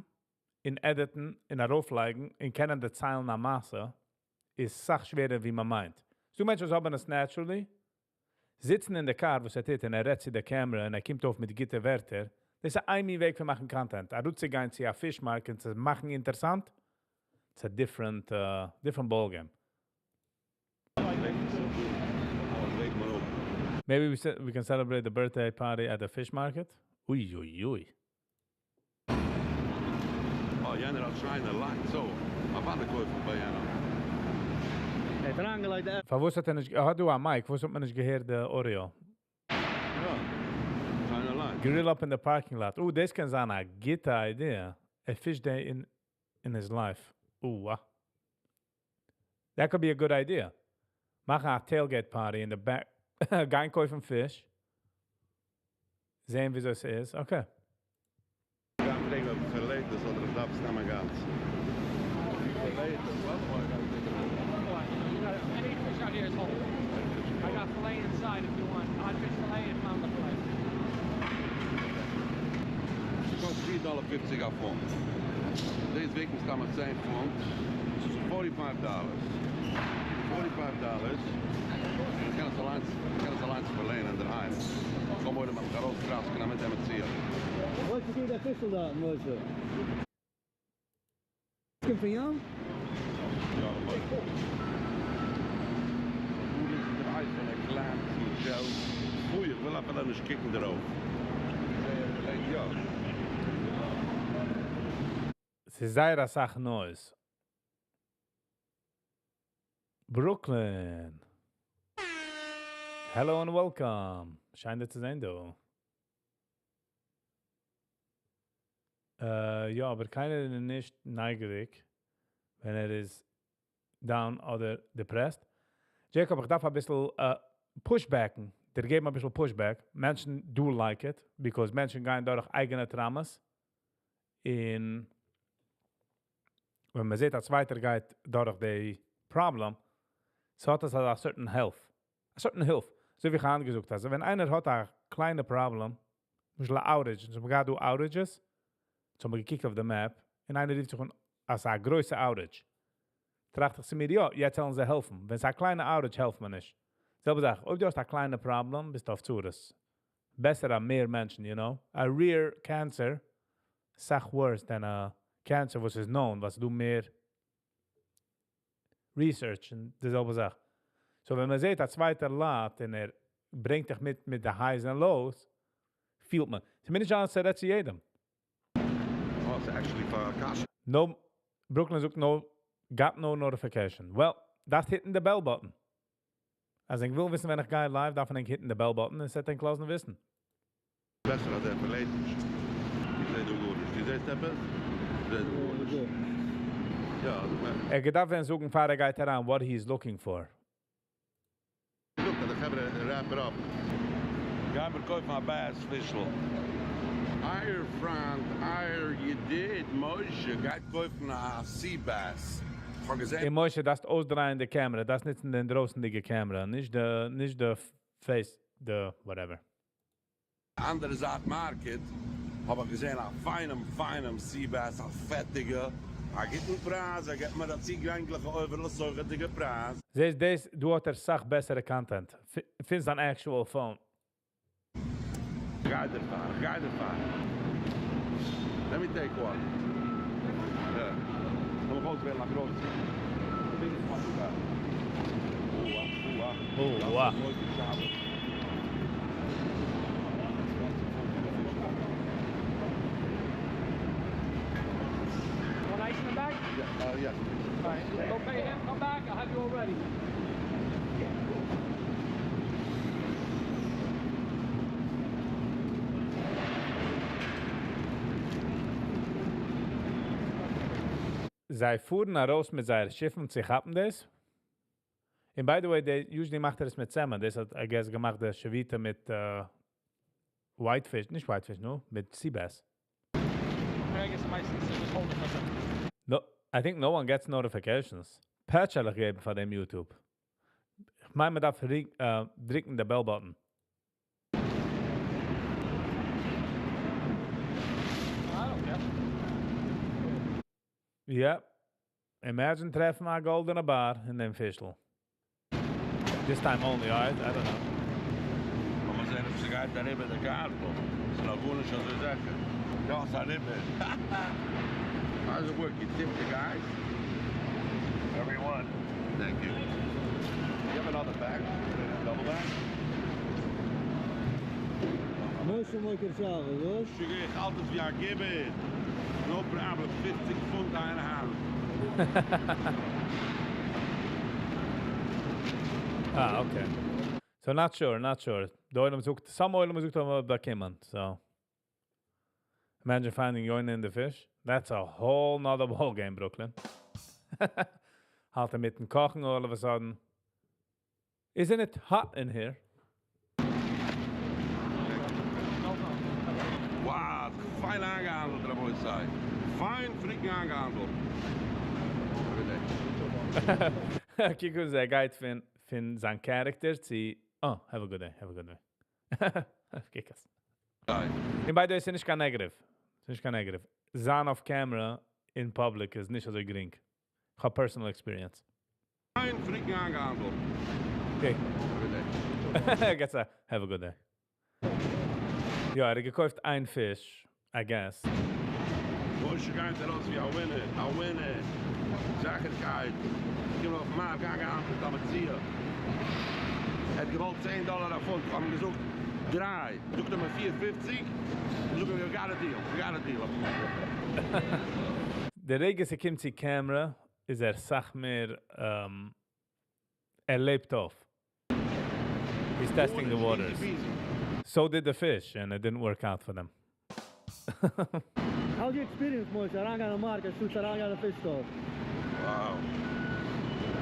און edit ן און ארויפלייגן און קענען דערציילן א מעשה איז סאך שווערער ווי מען מיינט. ס'דא מענטשן וואס האבן עס naturally, זיצן אין די קאר וואס ער טוט און ער רעדט צו די camera און ער קומט אויף מיט גוטע ווערטער, דאס איז איין מין וועג פון מאכן content. אראפצוגיין צו א fish market און צו מאכן אינטערעסאנט, it's a different different ball game. Maybe we can celebrate the birthday party at the fish market? אוי אוי אוי. אה, יענער האט שיינע lights אויך. אוודאי קויפן ביי יענעם. ער האט אריינגעלייגט די פארוואס האט ער נישט, ער האט דא א mic, פארוואס האט מען נישט געהערט די audio? יא, שיינע lights. Grill up in the parking lot. Oh, דאס קען זיין א גוטע idea. A fish day in his life. Oh, wow. That could be a good idea. מאכן א tailgate party in the back. גיין קויפן פיש. זען וויאזוי עס איז. Okay. גיין פרעגן אויב fillet איז אדער איך דארף עס נעמען גאנץ. Fillet איז Any fish out here is whole. I got fillet inside if you want. Codfish fillet and flounder fillet. קאסט $3.50 א פונט. דאס וועגט מסתמא 10 פונט. דאס איז $45. $45. איך קען עס אליינס, איך קען עס אליינס fillet ן אין דער היים. קום אויב מען ארויסקראצן, קען מען מיט דעם ציען. וואס איז דער פישל דא, משה? קומט פון ים? יא, דא ליגט דער אייפאון, א clamps מיט shells. פוי, איך וויל אפילו נישט קוקן דערויף. זייער fillet, יא. ס'איז זייער א סאך noise. Brooklyn. Hello and welcome. שיין דיר צו זען דא. יא, אבער קיינער איז נישט נייגעריג, ווען ער איז down אדער depressed. Jacob, איך דארף א ביסל pushback ן. דיר געבן א ביסל pushback. מענטשן do like it, because מענטשן גייען דורך אייגענע traumas. און ווען מען זעט, א צווייטער גייט דורך די problem, so האט עס א certain health. A certain הילף. אזוי ווי איך האב געזאגט, אז ווען איינער האט א קליינע problem, למשל א outage, so מ'גייט דא outages, so מ'האט געקוקט אויף די map, און איינער רופט זיך אן, אז ס'איז א גרויסע outage. טראכט איך צו מיר, יא, יעצט זאלן זיי העלפן. ווען ס'איז א קליינע outage, העלפט מען נישט. זעלבע זאך, אויב דו האסט א קליינע problem, ביסטו אויף צרות. בעסער א מער מענטשן, you know. A rare cancer, סאך worse than a cancer וואס איז known, וואס דא מער research און די זעלבע זאך. So ווען מען זעט, א צווייטער ליידט און ער ברענגט דיך מיט מיט די highs and lows, פילט מען. ס'איז מיר נישט אלעס צו רעדן צו יעדעם. Oh, it's actually פאר א קשיא. No, Brooklyn זאגט no, got no notification. Well, דארפסט hit ן the bell button. אז איך וויל וויסן, ווען איך גיי live, דארף מען hit ן the bell button און עס וועט לאזן וויסן. בעסער אז ער fillet נישט. איך זע דא גארנישט. דו זעסט עפעס? איך זע דא גארנישט. יא, ער געדארפט ווען זאגן, פאר ער גייט אריין, what he's looking for. Look, די חברה wrap it up. גיי מיר קויפן א bass פישל. אייער פריינד, אייער ידיד, משה, גייט קויפן א sea bass. איך האב געזען Hey, משה, דארפסט אויסדרייען די camera, דארפסט ניצן דעם דרויסנדיגע camera, נישט די face, די whatever. אנדערע זייט market, האב איך געזען א פיינעם, פיינעם sea bass, א פעטיגע, א גוטן פרייז, ער געבט מיר א צוגענגליכע, אויבערלעסויגעדיגע פרייז. זעסט דאס, דא האט ער סאך בעסערע content. פון זיין actual phone. גיי דערפאר, גיי דערפאר. Let me take one. Yeah. לאמיך אויסוועלן א גרויסע. The biggest one you got. Oh, oh, Oh, wow. דאס איז גרויסע שבת. Want ice in the bag? Yeah, yes, please. All right, go pay him, come back, I'll have you all ready. זיי פארן ארויס מיט זייער שיפן צו כאפן דאס. And by the way, they usually מאכט ער עס מיט salmon. דאס האט, I guess, געמאכט דער שביתה מיט whitefish, נישט whitefish, no, מיט sea bass. Can I get some ice? So just hold it for a second. No, I think no one gets notifications. Patch איך געבן פאר דעם YouTube. כ'מיין מ'דארף דריקן די bell button. Yep. Imagine טרעפן א גאלדענע bar אין דעם פישל. This time only, alright? I don't know. לאמיר זען אויב ס'גייט אריבער די קארטל. ס'איז נאך גארנישט אזוי זיכער. יא, ס'איז אריבער. How does it work? You tip the guys? Everyone. Thank you. You have another bag? Double bag? משה מויקער שאוועל, וואס? שוגע, איך האלט עס ווי א גיבור. No problem, 50 פונט איין האנט. Ah, okay. So not sure, not sure. דער עולם זאגט, some עולם זאגט אבער באקומען, so. Imagine finding Yoina in the fish. That's a whole nother ball game, Brooklyn. האלט ער מיטן קאכן all of a sudden. Isn't it hot in here? Wow, פיין איינגעהאנדלט, רבותי. פיין freaking איינגעהאנדלט. קוק ווי ער גייט פון זיין character צו. Oh, have a good day, have a good day. קוק עס. און by the way, ס'איז נישט קיין negative. ס'איז נישט קיין negative. זיין off camera in public איז נישט אזוי גרינג. איך האב personal experience. פיין freaking איינגעהאנדלט. Okay. Gets a have a good day. יא, ער האט געקויפט איין פיש, I guess. משה גייט ארויס ווי א winner, א winner. זיכערקייט. קום אויף מארק איינגעהאנדלט א מציאה. ער האט געוואלט 10 דאלאר א פונט, איך האב אים געזאגט 3. זאגט ער מיר 4.50. זאג איך, you got a deal, you got a deal. דער רגע ס'קומט צו camera, איז ער סאך מער, ער לעבט אויף. He's testing the waters. So did the fish, and it didn't work out for them. How's your experience, Moshe? אריינגיין אין מארק, שוט אריינגיין אין fish store. Wow.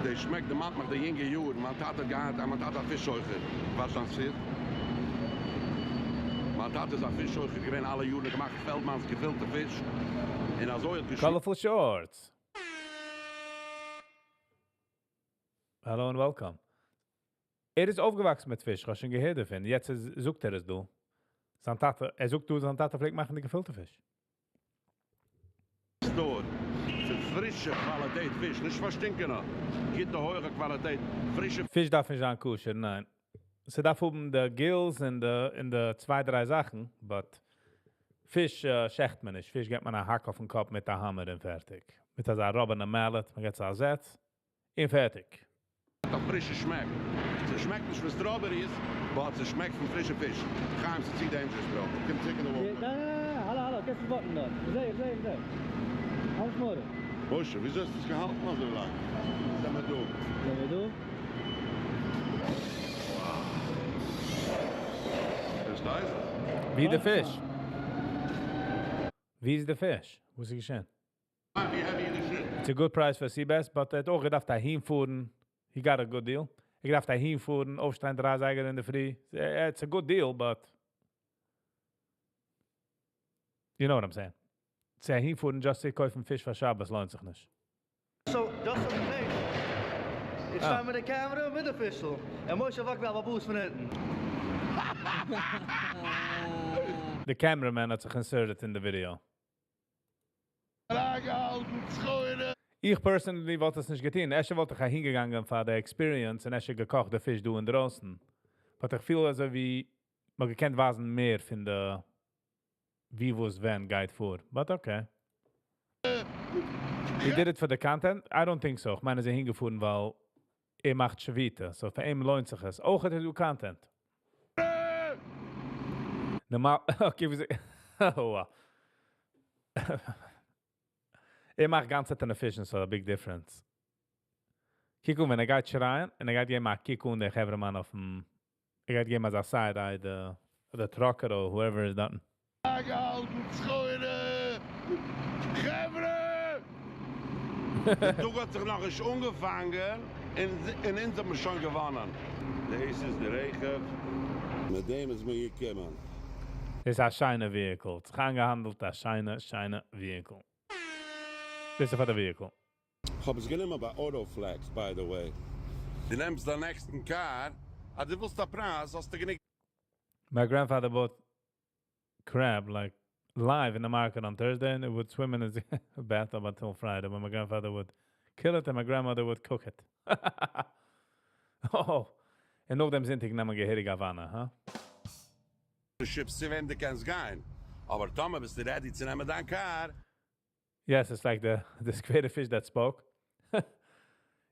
דער שמעק דערמאנט מיך די יונגע יארן. מיין טאטע האט געהאט, מיין טאטע א פיש סוחר. וואס זאגסט דו? מיין טאטע איז א פיש סוחר געווען אלע יארן, געמאכט פעלדמאנ'ס געפילטע פיש. און אזוי האט געשמעקט. Colorful shorts. Hello and welcome. ער איז אויפגעוואקסן מיט פיש, איך האב שוין געהערט דערפון. יעצט זאגט ער עס דא. זיין טאטע, ער זאגט דא, זיין טאטע פלעגט מאכן די געפילטע פיש. Store. ס'איז פרישע קוואליטעט פיש, נישט פארשטינקענע. גוטע הויכע קוואליטעט, פרישע פיש דארף נישט זיין כשר, ניין. ס'דארף האבן די gills און די צוויי, דריי זאכן, but פיש שעכט מען נישט. פיש גיט מען א האק אויפן קאפ מיט א האמער און פארטיג. מיט אזא rubber mallet, מען גיט א זעץ און פארטיג. א פרישע שמעק. ס'שמעקט נישט פון strawberries, but ס'שמעקט פון פרישע פיש. חיים, ס'איז צו dangerous, bro. קום צוריק אין די וואלקן. ניין, ניין, ניין, האלא, האלא, קענסט נישט ווארטן דארט. זע, זע, זע. האלט מורא. משה, וויאזוי האסטו עס געהאלטן אזוי לאנג? זעמיר דא. זעמיר דא. פארשטייסט? ווי די פיש? ווי איז די פיש? וואס איז געשען? ווי heavy איז די shit? It's a good price for sea bass, but ער האט אויך געדארפט אהין פארן. He got a good deal. ער געדארפט אהין פארן, אויפשטיין 3 אזייגער אין דער פרי. It's a good deal, but you know what I'm saying. צו אהין פארן just צו קויפן פיש פאר שבת לוינט זיך נישט. So, just so you think. איך שטיי מיט די camera מיט די פישל. און משה וואקט ווי א באבוס פון הינטן. The cameraman האט זיך inserted in the video. איך personally וואלט עס נישט געטון. אפשר וואלט איך אהינגעגאנגען פאר די experience און אפשר געקאכט די פיש דא אין דרויסן. But איך פיל אזוי ווי מען געקענט ווייזן מער פון די ווי וואס ווען גייט פאר. But okay. He did it for the content? I don't think so. איך מיין, ער איז אהינגעפארן, ווייל ער מאכט שביתה. So פאר אים לוינט זיך עס. אויך האט ער דא content. נארמאל, okay, ווי oh, wow. ער מאכט גאנצע צייט פיש, so a big difference. קוק אן, ווען ער גייט שרייען, און ער גייט געבן א קוק אן דער חברהמאן אויפן, ער גייט געבן אזא side eye, the trucker or whoever is דארט. חברה! דער טאג האט זיך נאך נישט אנגעפאנגען און אונז האבן שוין געוואונען. דאס איז דער רכב. מיט דעם איז מיר געקומען. דאס איז א שיינע vehicle. זיך איינגעהאנדלט א שיינע, שיינע vehicle. דאס איז פאר די vehicle. איך האב עס גענומען ביי Autoflex, by the way. דו נעמסט דיין נעקסטן קאר, אז דו ווילסט א פרייז האסטו גענוג. My grandfather bought crab like live in the market on Thursday and it would swim in his bathtub until Friday when my grandfather would kill it and my grandmother would cook it. Oh, און נאכדעם זונטאג נעמען געהעריג א וואנע, הא? ships צו וועם דו קענסט גיין, אבער טאמער ביסטו ready צו נעמען דיין קאר. Yes, it's like the סקווערע fish that spoke.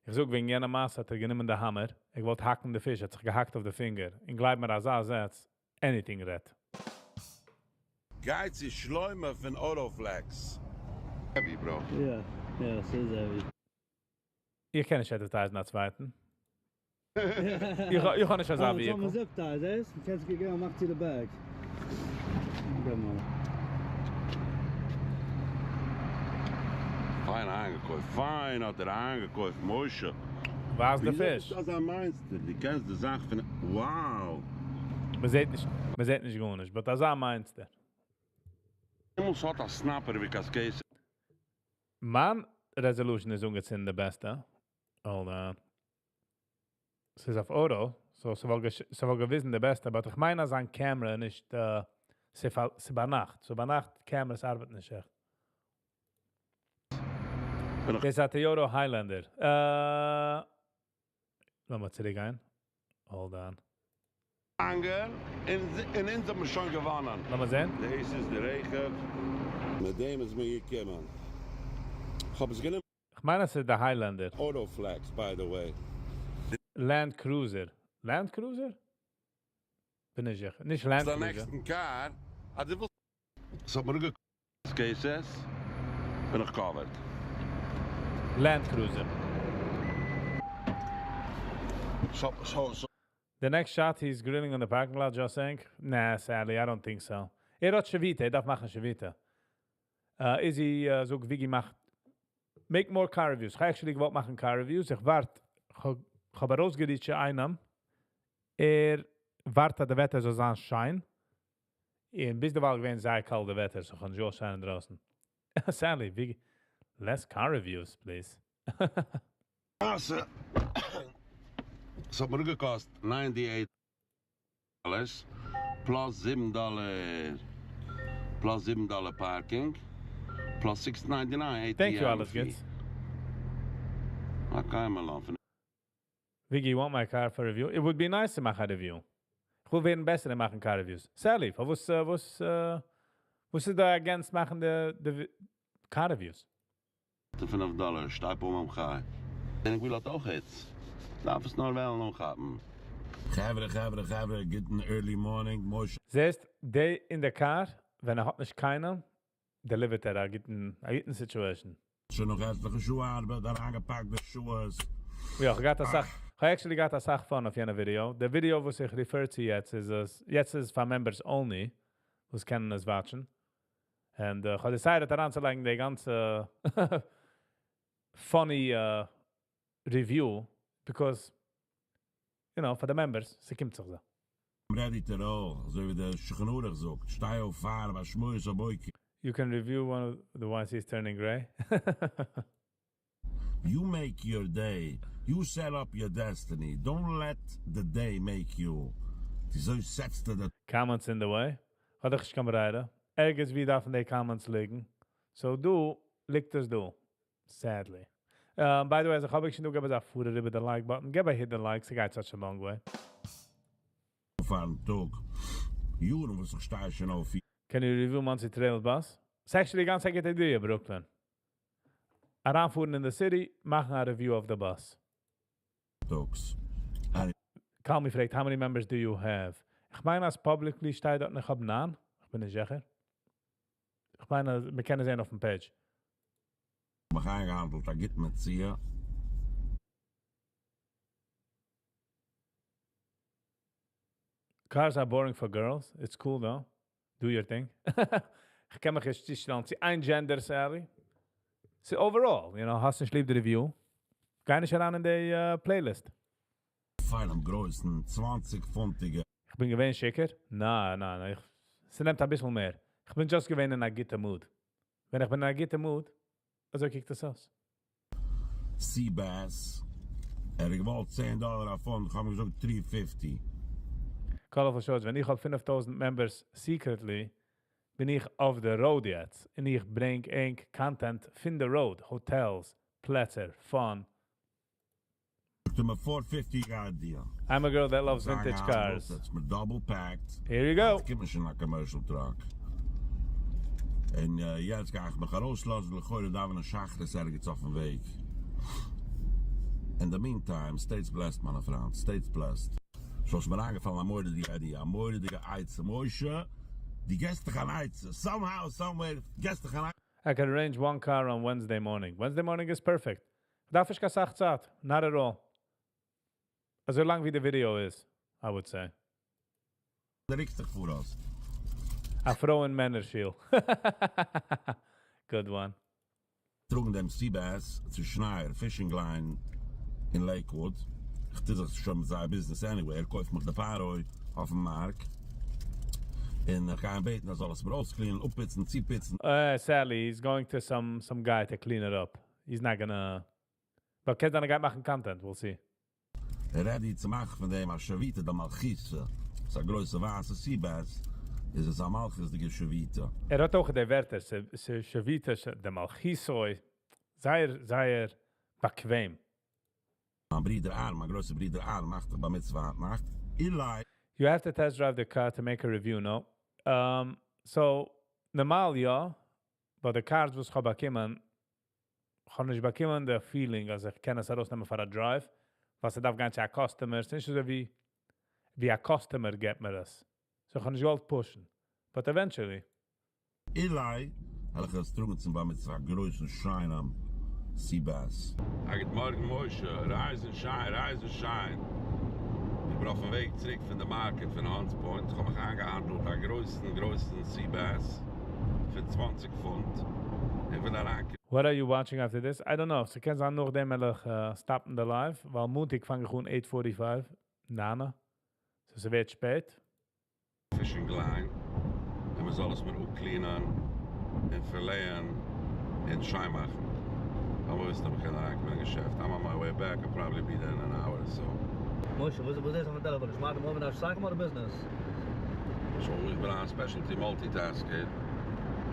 איך זאג וועגן יענע מעשה האט ער גענומען די האמער, ער געוואלט האקן די פיש, האט זיך געהאקט אויף די פינגער. און גלייב מיר אזא זעץ, anything רעדט. גיי צו שלמה פון Autoflex. Heavy bro. יא יא ס'איז heavy. איך קען נישט advertise ן א צווייטן. איך איך האב נישט אזא vehicle. Zip ties, eh? קענסט גיין מאך צו די bag. געב מיר. פיין איינגעקויפט, פיין האט ער איינגעקויפט, משה. וואס די פיש? דאס איז מיינסטער, דו קענסט די זאך פון, wow. מען זעט נישט, מען זעט נישט גארנישט, but אזא מיינסטער. הימל ס'האט א snapper ווי קאסקעיס. מיין resolution איז אנגעצינדן די בעסטע. Hold on. ס'איז אויף auto, so ס'וואלט געוויזן די בעסטע, but איך מיין אז זיין camera נישט, ס'איז ביינאכט. So ביינאכט cameras ארבעטן נישט עכט. דאס איז א Toyota Highlander. לאמיר צוריקגיין. Hold on. אנגער, און אונז האבן שוין געוואונען. לאמיר זען. דאס איז די רכב. מיט דעם איז מיר געקומען. איך האב עס גענומען. איך מיין אז ס'איז די Highlander. Autoflex, by the way. Land Cruiser. Land Cruiser? בין איך זיכער. נישט Land דיין Cruiser. נעקסטן קאר, אז דו ווילסט. ס'האט מיר אפגעקאסט cases, בין איך covered. Land Cruiser. So, so, so. The next shot he's grilling on the parking lot, just saying? Nah, sadly, I don't think so. ער האט שביתה, ער דארף מאכן שביתה. Izzy זאגט, Viggy מאכט, make more car reviews. איך האב actually געוואלט מאכן car reviews. איך ווארט, איך האב ארויסגעריטשט איינעם. ער ווארט אז די וועטער זאל זיין שיין. און ביז דערווייל געווען זייער קאלט די וועטער, so קען נישט שיין דרויסן. Sadly, Viggy, less car reviews, please. ס'האט מיר געקאסט $98 plus $7 plus $7 parking plus $6.99 ATM. Thank you, alles גוטס. Okay, מאל אויף. Viggy, you want my car for review? It would be nice צו מאכן א review. איך וויל ווערן בעסער אין מאכן car reviews. Sally, וואס וואס וואס איז דא against מאכן די car reviews? $5, שטייפ אום am חי. און איך וויל האט אויך יעצט. דארף עס נאר וועלן אנכאפן. חברה, חברה, חברה, גוטן early morning, משה. זעסט, די אין די car, ווען ער האט נישט קיינעם, deliver ט ער א גוטן, א גוטן situation. שוין נאך עטליכע שעה ארבעט, אריינגעפאקט די שעות. יא, איך געהאט א סאך, איך האב actually געהאט א סאך fun אויף יענע ווידעא. די ווידעא וואס איך refer צו יעצט איז עס, יעצט איז פאר members only, וואס קענען עס watch ן. און איך האב decided אריינצולייגן די גאנצע funny review, because, for the members, ס'קומט זיך אזוי. I'm ready to roll, אזוי ווי דער שולחן ערוך זאגט, שטיי אויף פאר, באשמועס א בויקע. You can review one of the ones he's turning gray. You make your day. You set up your destiny. Don't let the day make you. אזוי סעטסטו די Comments in the way. האט איך נישט קיין ברירה. ערגעץ ווי דארפן די comments ליגן. So דא ליגט עס דא. Sadly. By the way, אז איך האב שוין דא געב א פאר איבער די like button. געב א hit the like, ס'גייט such a long way. פארן טאג. יארן וואס איך שטיי שוין אויף. Can you review Monsey Trail Bus? It's actually גאנץ א גוטע idea, Brooklyn. אריינפארן אין the city, מאכן א review of the bus. טאגס. Call me פרעגט, how many members do you have? איך מיין אז publicly שטייט דארט, איך האב 9. איך בין נישט זיכער. איך מיין, אז מיר קענען זען אויפן page. מיך איינגעהאנדלט א גוטן מציאה. Cars are boring for girls. It's cool though. Do your thing. איך קען מיך נישט צושטעלן צו איין gender, Sally. So overall, האסט נישט ליב די review. גיי נישט אריין אין די playlist. פיינעם גרויסן 20 פונטיגע. איך בין געווען שיכור? ניין, ניין, ניין. ס'נעמט א ביסל מער. איך בין just געווען אין א גוטע mood. ווען איך בין אין א גוטע mood, אזוי קוקט עס אויס. Sea bass. ער האט געוואלט צען דאלער א פונט, איך האב אים געזאגט three fifty. Colorful Shorts, ווען איך האב 5000 members secretly, בין איך off the road יעצט. און איך ברענג ענק content פון the road, hotels, פלעצער, fun. זאגט ער מיר four fifty גייט דיר. I'm a girl that loves vintage cars. ס'איז מיר double packed. Here you go. איך קום נישט אין א commercial truck. און יעצט גיי איך מיך ארויסלאזן לכאורה דאווענען שחרית ערגעץ אויפן וועג. אין די meantime, stay blessed מיינע פריינט, stay blessed. ס'איז מיר איינגעפאלן א מורא'דיגע idea, א מורא'דיגע עצה, משה, דו געסט דיך אן עצה, somehow, somewhere, געסט דיך אן I can arrange one car on Wednesday morning. Wednesday morning is perfect. דארף איך קיין סאך צייט. Not at all. אזוי לאנג ווי די video איז, I would say. דו ריקסט דיך פאראויס. א פרויען מענער שול. Good one. טראגן דעם sea bass צו שנייער fishing line אין Lakewood, איך טו זיך שוין מיט זייער ביזנעס anyway, ער קויפט מיך די פרוי אויפן מארק, און איך גיי אים בעטן ער זאל עס מיר אויסקלינען, אפפוצן, צופוצן. Sadly, he's going to some guy to clean it up. He's not gonna... But קען זיין ער גייט מאכן content, we'll see. Ready צו מאכן פון דעם א שביתה דמלכותא, ס'איז א גרויסע ווייסע sea bass, איז עס א מלכות'דיגע שביתה. ער האט אויך די ווערטער, שביתה דמלכותא, זייער זייער באקוועם. מיין ברודער אהרן, מיין גרויסער ברודער אהרן מאכט דאך בר מצוה היינט נאכט, אולי. You have to test drive the car to make a review, no? So, נארמאל יא, but the cars וואס איך האב באקומען, איך האב נישט באקומען די feeling אז איך קען עס ארויסנעמען פאר א drive, ווייל ס'דארף גיין צו א customer, ס'איז נישט אזוי ווי א customer געבט מיר עס. So איך האב נישט געוואלט push ן, but eventually. אולי וועל איך עס טראגן צום בר מצוה א גרויסן שיינעם sea bass. א גוט מארגן משה, rise and shine, rise and shine. איך בין אויפן וועג צוריק פון די market פון Hunts Point, איך האב מיך איינגעהאנדלט א גרויסן גרויסן sea bass פון 20 פונט, איך וויל אריינקומען. What are you watching after this? I don't know, ס'קען זיין נאכדעם וועל איך stop ן די live, ווייל מאנטאג פאנג איך אן 8:45, ניינע, so ס'ווערט שפעט. Fishing line, און מ'זאל עס מיר אפקלינען און פילעיען און שיין מאכן. לאמיר וויסן אויב איך קען אריינקומען אין געשעפט. I'm on my way back, I'll probably be there in an hour or so. משה, וואס איז דאס אויפן טעלעפאן? איך מאך דעם אויבן אויף שכל אדער business? So, איך בין א specialty multitasker.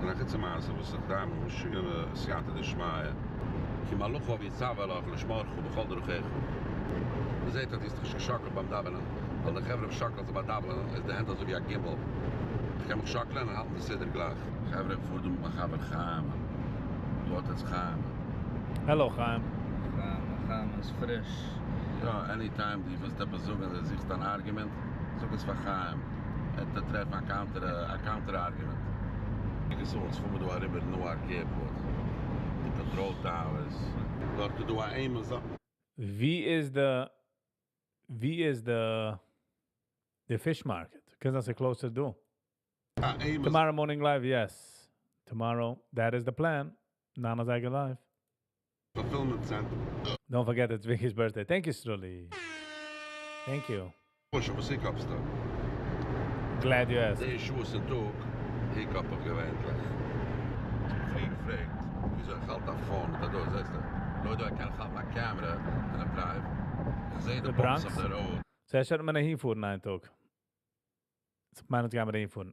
און א חוץ למעשה וואס איך דריי מיך משוגענע סייעתא דשמיא. כי מלאכיו יצוה לך לשמרך בכל דרכיך. מען זעט אז דו האסט דיך נישט געשאקלט ביים דאווענען, ווייל די חברה וואס שאקלען זיך ביים דאווענען איז די הענט אזוי ווי א gimbal. איך קען מיך שאקלען און האלטן די סידור גלייך. חברה איך פאר דא מיט מיין חבר חיים. דא האט עטס חיים. Hello חיים. חיים, חיים איז פריש. יא, any time דו ווילסט עפעס זאגן אדער זוכסט אן argument, זאג עס פאר חיים. ער וועט דיר טרעפן א counter, א counter argument. קוק עס אן, אונז פארן מיר דא אריבער Newark Airport, די control towers. דארט איז דא א Amazon. ווי איז די, ווי איז די, די fish market? קען זיין ס'איז closer דא. Tomorrow morning live, yes. Tomorrow, that is the plan. ניין אזייגער live. Fulfillment center. Don't forget it's Vicky's birthday. Thank you, Struli. Thank you. משה, וואס hiccup סטו? Glad you asked. די שעות אין טאג hiccup איך געווענליך. פרי געפרעגט, וויאזוי איך האלט א phone מיט א דא, זעסטו? לא יודע, איך קען האלטן א camera ווען איך drive. איך זע די bumps אויף די road. ס'הייסט, וועט מען אהינפארן איין טאג. איך מיין, יעצט גייען מיר אהינפארן.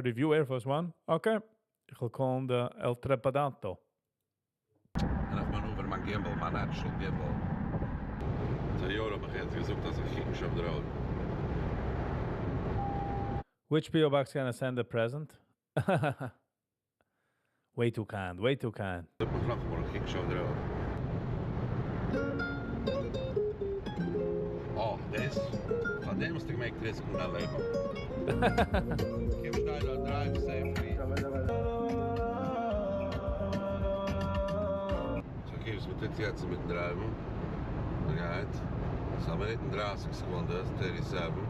Review Air Force One? Okay. איך וויל call ן די El Trepadanto. און איך maneuver מיין gimbal, מיין natural gimbal. Toyota האט מיך יעצט געזאגט אז איך קוק נישט אויף די road. Which P.O. box can I send a present? Way too kind, way too kind. זאג מיך נאכאמאל, איך קוק נישט אויף די road. Oh, דאס? פאר דעם האסטו געמעגט risk ן דיין לעבן. קום שטיי דא, drive safely. So, okay, וואס מ'טוט יעצט מיטן drive ן? מ'גייט. ס'איז א מינוט און 30 סעקונדעס, 37.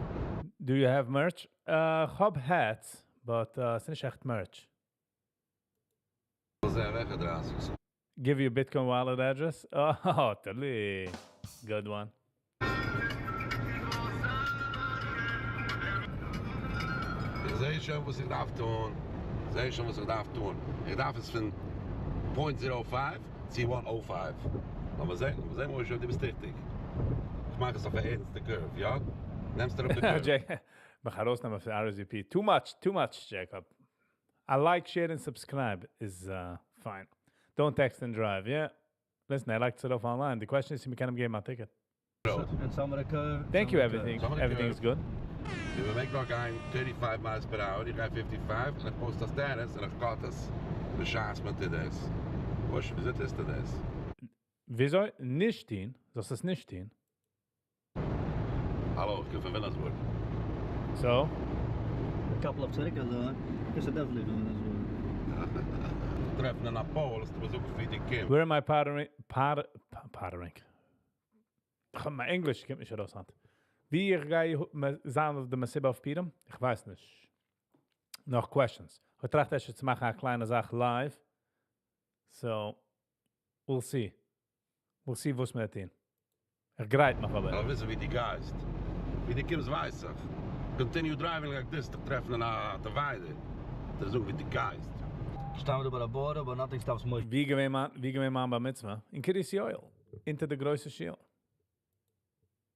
Do you have merch? איך האב hats, but ס'איז נישט עכט merch. זען וועלכע 30 סעקונדעס. Give you a Bitcoin wallet address? Oh, totally. Good one. איך זע שוין וואס איך דארף טון. איך זע שוין וואס איך דארף טון. איך דארף עס פון 0.05 צו 105. לאמיר זען, לאמיר זען, משה, דו ביסט ריכטיג. איך מאך עס אויף א ערנסטע curve, יא? נעמסט אראפ די curve. מיך ארויסנעמען פון RSVP. Too much, too much, Jacob. I like, share and subscribe is fine. Don't text and drive, yeah. Listen, I like to off online. The question is, מ'קען אים געבן א ticket. And some of the curve. Thank some you, of the curve. everything. Some of the Everything's curve. good. מיר מעגן נאך גיין 35 miles per hour, איך גיי 55, און איך post א status, און איך cut עס. בשעת מען טוט דאס. וואס, וויאזוי טוסטו דאס? וויאזוי? נישט טון. זאלסט עס נישט טון. האלא, איך קום פון וויליאמסבורג. So? A couple of צוריק, אזוי. איז ער definitely פון וויליאמסבורג. טרעפן אין א pole, איז דו אזוי ווי די קינד. Where am I pottering? Pottering. מיין English קומט נישט ארויס היינט. ווי איך גיי זיין אויף די מסיבה אויף פורים? איך ווייס נישט. נאך questions. איך טראכט אפשר צו מאכן א קליינע זאך live. So, we'll see. We'll see וואס מיר טון. איך גרייט מיך אבער. איך וויסן ווי דו גייסט. ווי דו קומסט ווייס איך. Continue driving like this, דיך טרעפן אין א divider. דאס איז ווי דו גייסט. שטייען מיר דא ביי די border, but nothing stops Moshe. ווי געווען מיין בר מצוה? אין קרית יואל. אונטער די גרויסע שול.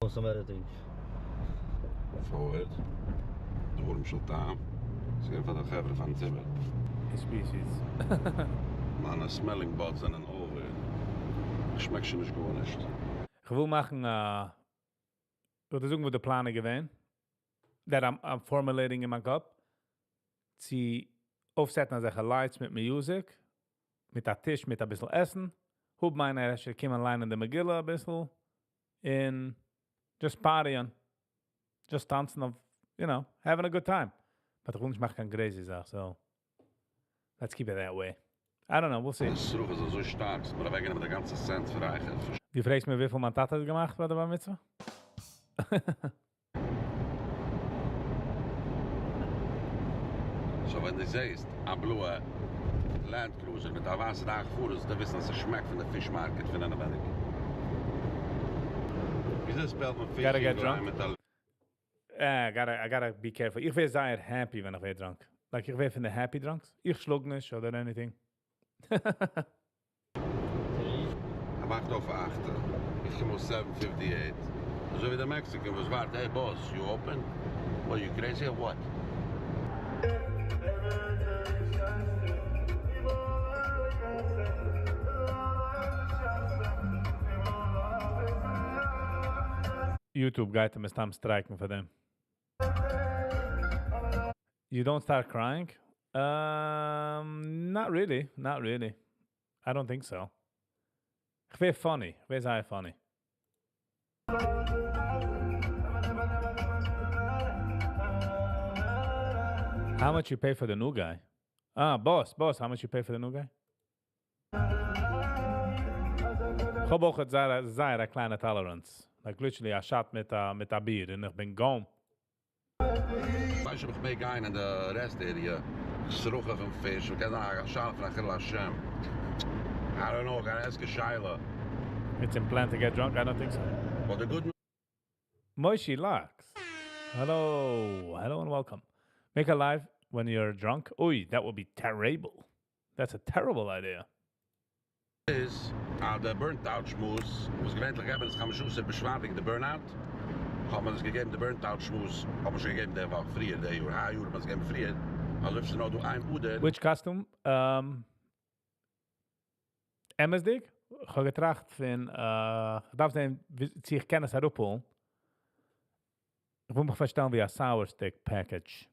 Some editing. Forward. דברים של טעם. זיי פון די חברה פון צימער. Species. מיינע smelling buds זענען over. איך שמעק שוין נישט גארנישט. איך וויל מאכן, איך וויל זאגן, וואו די plan איז געווען. That I'm formulating אין מיין קאפ. צו אויפסעטן אזעלכע lights מיט music. מיט א טיש, מיט א ביסל עסן. האב מיינע אפשר קומען ליינען די מגילה א ביסל. און just partying. Just טאנצן אויף, having a good time. But איך וויל נישט מאכן קיין crazy זאך, so let's keep it that way. I don't know, we'll see. דאס שרוך איז אזוי שטארק, ס'האט מיר אוועקגענומען די גאנצע sense פון רייכער. דו פרעגסט מיר, וויפיל מיין טאטע האט געמאכט ביי די בר מצוה? So ווען דו זעסט א blue Land Cruiser מיט א ווייסע דאך פאר, זאלסטו וויסן, אז עס שמעקט פון די fish market פון אינעווייניג. וויאזוי spell ט מען fish? Gotta get drunk? מיט א I gotta be careful. איך ווער זייער happy ווען איך ווער drunk. Like, איך ווער פון די happy drunks. איך שלאג נישט אדער anything. ער מאכט אויף 8. איך קום אום 7:58. אזוי ווי דער Mexican וואס ווארט, hey boss, you open? What, you crazy or what? YouTube גייט אים מסתם strike ן פאר דעם. You don't start crying? Not really, not really. I don't think so. איך ווער funny, איך ווער זייער funny. How much you pay for the new guy? Ah, boss, boss, how much you pay for the new guy? איך האב אויך זייער, זייער א קליינע tolerance. Like literally א shot מיט א ביר און איך בין gone. ווייסט, איך מעג גיין אין די rest area. שרוכן פון פיש. איך קען זאגן, א שאלה פון א חילול השם. I don't know, I gotta ask a שאלה. It's in plan to get drunk? I don't think so. But the good Moishi Locks. Hello. Hello and welcome. Make a live when you're drunk. Oi, that would be terrible. That's a terrible idea. איז, די burnt out שמועס, וואס געווענליך געבן עס חמשה עשר בשבט, די burnout, האט מען עס געגעבן, די burnt out שמועס, האט מען שוין געגעבן די וואך פריער, די יאר, היי יאר האט מען עס געגעבן פריער. אלזא אפשר נאר דא איין אדר. Which costume? אמת'דיג? איך האב געטראכט פון, איך דארף זען, צו איך קען עס אראפהאלן. איך וויל מיך פארשטעלן ווי א sour stick package.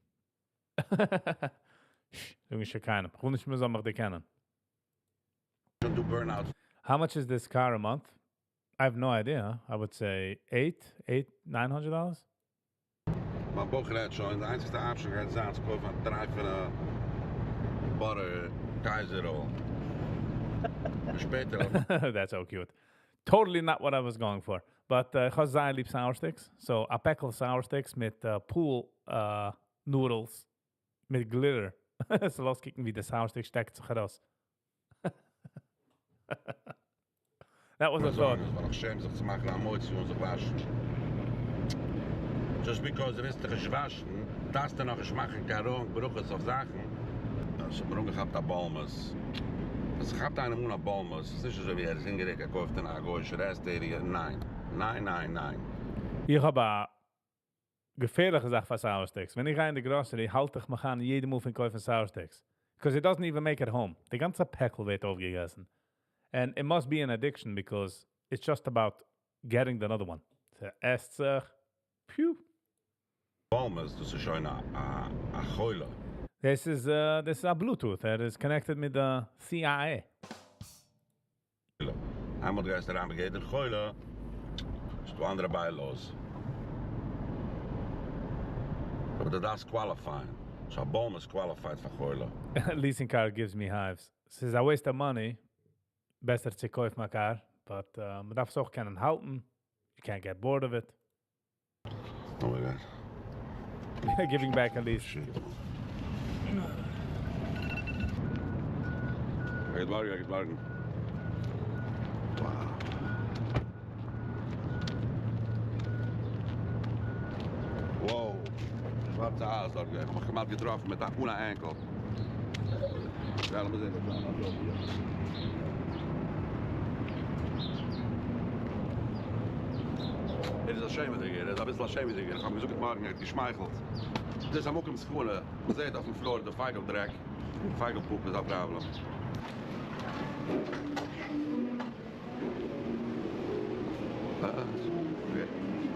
זאג נישט קיינעם. איך וויל נישט מען זאל מיך דערקענען. דא burnout. How much is this car a month? I have no idea. I would say eight, $900. מיין בויך רעדט שוין, די איינציגסטע option גייט זיין צו קויפן א טרייפענע butter Kaiser roll. און שפעטער That's so cute. Totally not what I was going for. But איך האב זייער ליב sour sticks. So א פעקל sour sticks מיט pool noodles מיט glitter. ס'זאל אויסקוקן ווי די sour stick שטעקט זיך ארויס. That was a thought. ווייל איך שעם זיך צו מאכן א מוציא און זיך וואשן. Just because דו ווילסט דיך נישט וואשן, דארפסטו נאך נישט מאכן קיין wrong ברכות אויף זאכן. עס האט מיר אנגעכאפט א בולמוס. עס כאפט איינעם אן א בולמוס. עס איז נישט אזוי ווי ער איז הונגעריג, ער קויפט אין א גוי'אישע rest area. ניין. ניין ניין ניין. איך האב א געפערליכע זאך פאר sour sticks. ווען איך גיי אין די grocery, האלט איך מיך אן יעדע מאל פון קויפן sour sticks. Because it doesn't even make it home. די גאנצע פעקל ווערט אויפגעגעסן. And it must be an addiction because it's just about getting the another one. ס'עסט זיך. Phew. בולמוס, דאס איז שוין א א חולה. דאס איז דאס איז א Bluetooth, ער איז connected מיט די CIA. איינמאל דו גייסט אריין בגדר חולה, איז דא אנדערע bylaws. אבער דו דארפסט qualify ען. So א בולמוס qualified פאר חולה. Leasing car gives me hives. ס'איז א waste of money, בעסער צו קויפן א קאר, but מ'דארף עס אויך קענען האלטן, you can't get bored of it. Oh my God. Giving back a lease. Shit. גוט מארגן, גוט מארגן. Wow. Wow. שווארצע אייז דארט געווען. איך האב מיך כמעט געטראפן מיט א אן א ankle. יא, לאמיר זען וואס דא איז. ער איז א שעמעדיגער, ער איז אביסל א שעמעדיגער. איך האב אים געזאגט גוט מארגן, ער האט געשמייכלט. דאס איז א מקום סכנה. מען זעט אויפן floor די פייגל דרעק. פייגל poop איז א פראבלעם.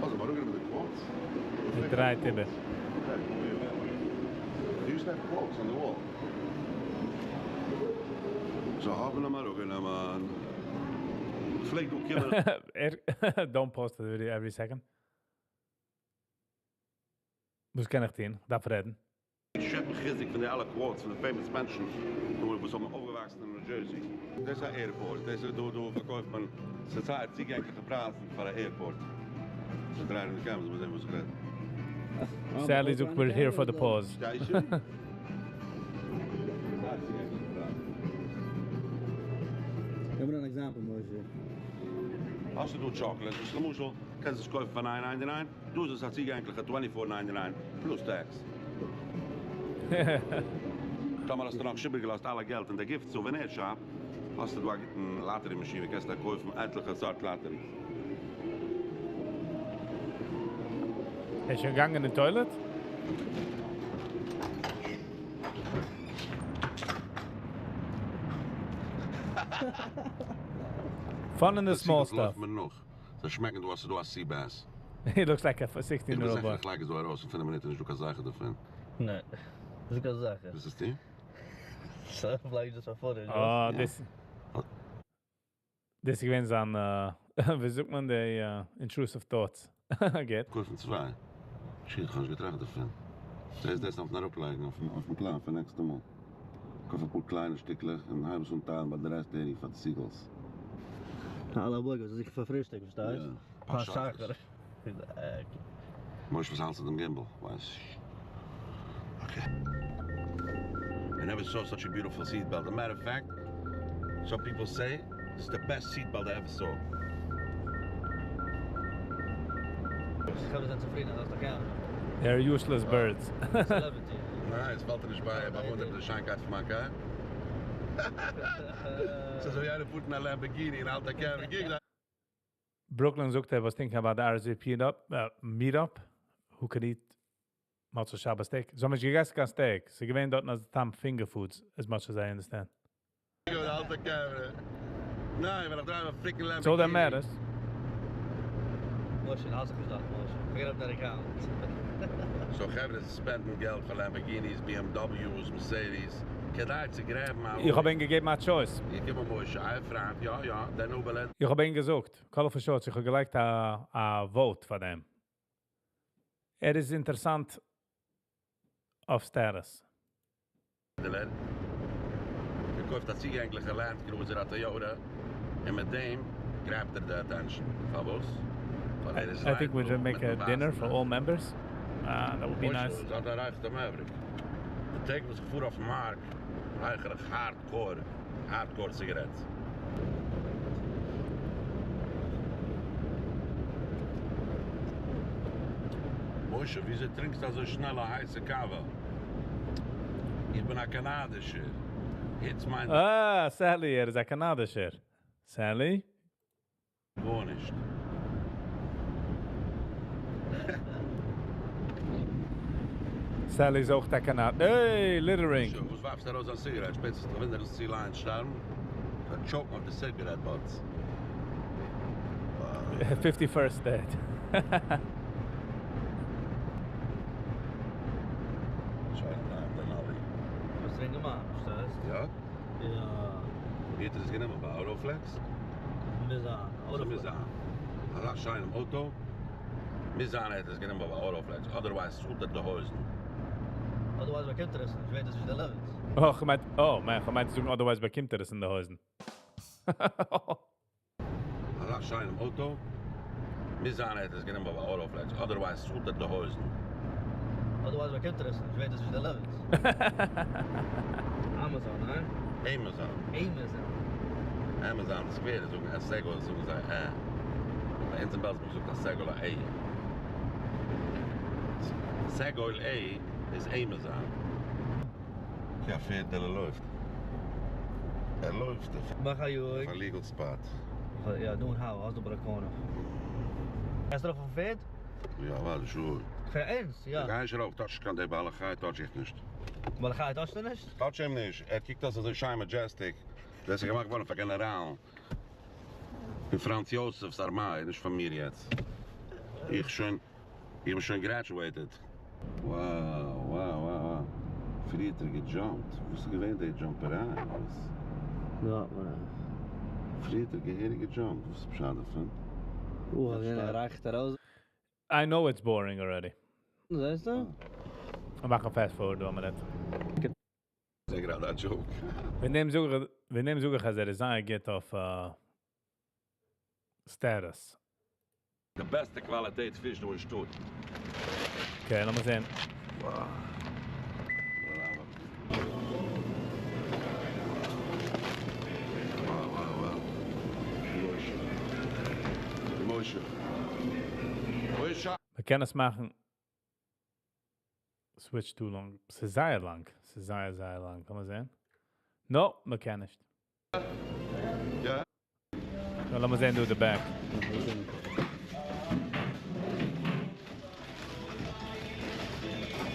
אראפגענומען די quotes? ער דרייט איבער. They used to have quotes on the wall. זיי האבן אים אראפגענומען. פלעגט דא קומען. Don't post the video every second. וואס קען איך טון? דארף רעדן. שעפן חיזוק פון די אלע quotes פון די famous מענטשן וואס האבן אויפגעוואקסן אין ניו דזשערסי. דאס איז א airport. דאס איז דא דא פארקויפט מען ס'איז זייער צוגענגליכע פרייזן פאר א airport. זיי דרייען די cameras מ'זעט וואס איך רעד. Sally זאגט we're here for the pause. Station? זייער צוגענגליכע פרייזן. גיב מיר אן example, משה. האסטו דא chocolate, וואס למשל קענסט עס קויפן פאר 9.99, דא איז עס א צוגענגליכע 24.99 plus tax. טאמער האסטו נאך איבערגעלאזט אלע געלט אין די gift souvenir shop, האסטו דא א גוטן lottery מאשין, קענסט דא קויפן עטליכע סארט lotteries. איז שוין געגאנגען אין toilet? Fun in the small stuff. מיר נאך. זיי שמעקן דא אז ס'איז דא א sea bass. He looks like a 16 year old boy. איך לייג עס דא ארויס אין 5 מינוט איז נישטא קיין זכר דערפון. ניין. דאס איז קיין זכר. וואס איז די? So, like just a footage. Oh, this. דאס איז געווען זיין, ווי זאגט מען, די intrusive thoughts. Geht. קויפן צוויי. Shit, איך האב נישט געטראכט דערפון. דאס דאס אויפן אראפלייגן, אויפן פלאן פאר נעקסטע מאל. קויף אפאר קליינע שטיקלעך און הייב עס אן טיילן ביי די rest area פאר די seagulls. אלע בויגער, זיך פאר פרישטאג, פארשטייסט? יא. פאר שחר. משה, וואס האלטסטו דעם gimbal? ווייס. Okay. I never saw such a beautiful seatbelt. As a matter of fact, some people say it's the best seatbelt I ever saw. איך האב עס צופרידן, דאס איז דאך camera. They're useless birds. Celebrity. ניין, עס פאלט דיר נישט ביי, אבער די שיינקייט פון מיין קאר. ס'איז אזוי איינער פארט אין א Lamborghini און האלט א camera. גיב דא. Brooklyn זאגט ער was thinking about the RSVP meetup. Who could eat מוצאי שבת steak? זיי האבן נישט געגעסן קיין steak. זיי געווען דארט נאר טעם finger foods, as much as I understand. גיב דא האלט א camera. ניין, ווען איך drive א freaking Lamborghini. It's all that matters. משה, האסט דאך געזאגט, משה. Forget up that account. So חברה spend ן געלט פאר Lamborghinis, BMWs, Mercedes. כדי צו grab ן א איך האב אים געגעבן א choice. איך גיב אים משה, איין פריינד, יא, יא, דער נאבעלע. איך האב אים געזאגט, colorful shorts, איך האב געלייגט א vote פאר דעם. ער איז אינטערעסאנט אויף status. דער געקויפט א צוגענגליכע Land Cruiser, א Toyota, און מיט דעם grab ט ער די attention. פארוואס? ווייל ער איז I think we should make a dinner for all members. That would be nice. דאס דער Maverick. די טעג וואס איך פאר אויפן מארק, רייכער איך hardcore, hardcore cigarette. משה, וויאזוי טרינקסטו אזוי שנעל א הייסע קאווע? איך בין א קאנאדישער. היץ מיינט Ah, Sally, ער איז א קאנאדישער. Sally? גארנישט. Sally איז אויך טאקע נאט. Hey, littering. וואס ווארפסטו ארויס א סיגערעט? שפעטסט זיך וואונדערן אז sea lions שטארבן? זיי choke ן אויף די cigarette butts. 51st state. שוין, ניין, Denali. וואס טרינקען מיר? פארשטייסט? יא? יא. ווי האט ער עס גענומען? ביי Autoflex? מוז זיין. מוז זיין. אזא שיינעם אויטא. מוז זיין ער האט עס גענומען ביי Autoflex. Otherwise צאלט ער די הויזן. Otherwise באקומט ער עס נישט. ווערט עס נישט delivered. Oh, כ'מיין, oh, man, כ'מיין צו זאגן, otherwise באקומט ער עס אין די הויזן. אזא שיינעם אויטא. מוז זיין ער האט עס גענומען ביי Autoflex. Otherwise צאלט ער די הויזן. Otherwise באקומט ער עס נישט. ווערט עס נישט delivered. Amazon, ne? Amazon. Amazon. Amazon Square זאגן א סגול זאגן זיי א. ביי אונז אין בעלז מ'זאגט א סגול א. סגול א איז Amazon. יא, פערד, ער לויפט. ער לויפט. מאך א יאג. א legal spot. יא, דו און האו, האסט דו ביי די corner. האסט דערויף א פערד? יא, ווארט, sure. פאר ערנסט, יא. גיי נישט ארויף, touch קיין די בעל חי, touch איך נישט. בעל חי touch סטו נישט? Touch אים נישט. ער קוקט אויס אזוי שיין majestic. דאס איז געמאכט געווארן פאר גענעראלן. פון Franz Josefs ארמיי, נישט פון מיר יעצט. איך שוין, איך בין שוין graduated. Wow, wow, wow, wow. פריער האט ער גע jump ט. וואס איז געווען די jump עריי? וואס? יא, מאן. פריער האט ער געהעריג גע jump ט. וואס איז פשט דערפון? Oh, ער רייכט ארויס. I know it's boring already. זעסטו? מיר מאכן fast forward, דא, מינוט. זעה גראדע א joke. וועגן דעם זאג איך, וועגן דעם זאג איך, אז ער איז זייער גוט אויף status. די בעסטע קוואליטעט פיש דא אין שטאט. Okay, לאמיר זען. Wow. Wow, wow, wow. Moshe. Moshe. Moshe. מ'קען עס מאכן. Switch too long. ס'איז זייער לאנג. ס'איז זייער, זייער לאנג. קען מען זען? No, מ'קען נישט. יא. נא, לאמיר זען, דא, the back.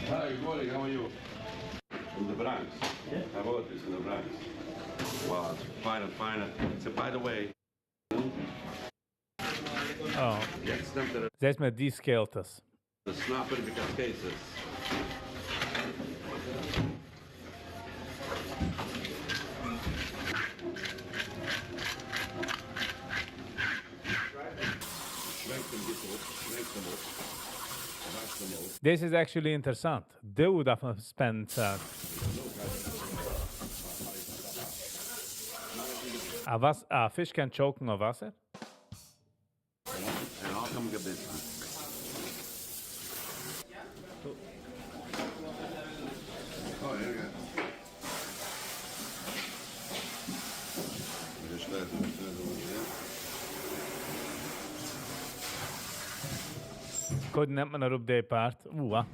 Hi, good morning. How are you? From the Bronx. Yeah. I bought this in the Bronx. Wow, it's fine and fine. So, by the way, Oh. יעצט נעמט ער זעסט מיר, די scale ט עס. the snapper because שווענקט אים גוט אפ, שווענקט אים אפ. וואשט אים אפ. This is actually אינטערעסאנט. דא דארף מען spend צייט. א וואס, א פיש קען choke ן אויף וואסער? ער האט אים געביסן. Oh, here we go. Wir stellen, wir stellen, ja. קודם נעמט מען אראפ די part. Ah.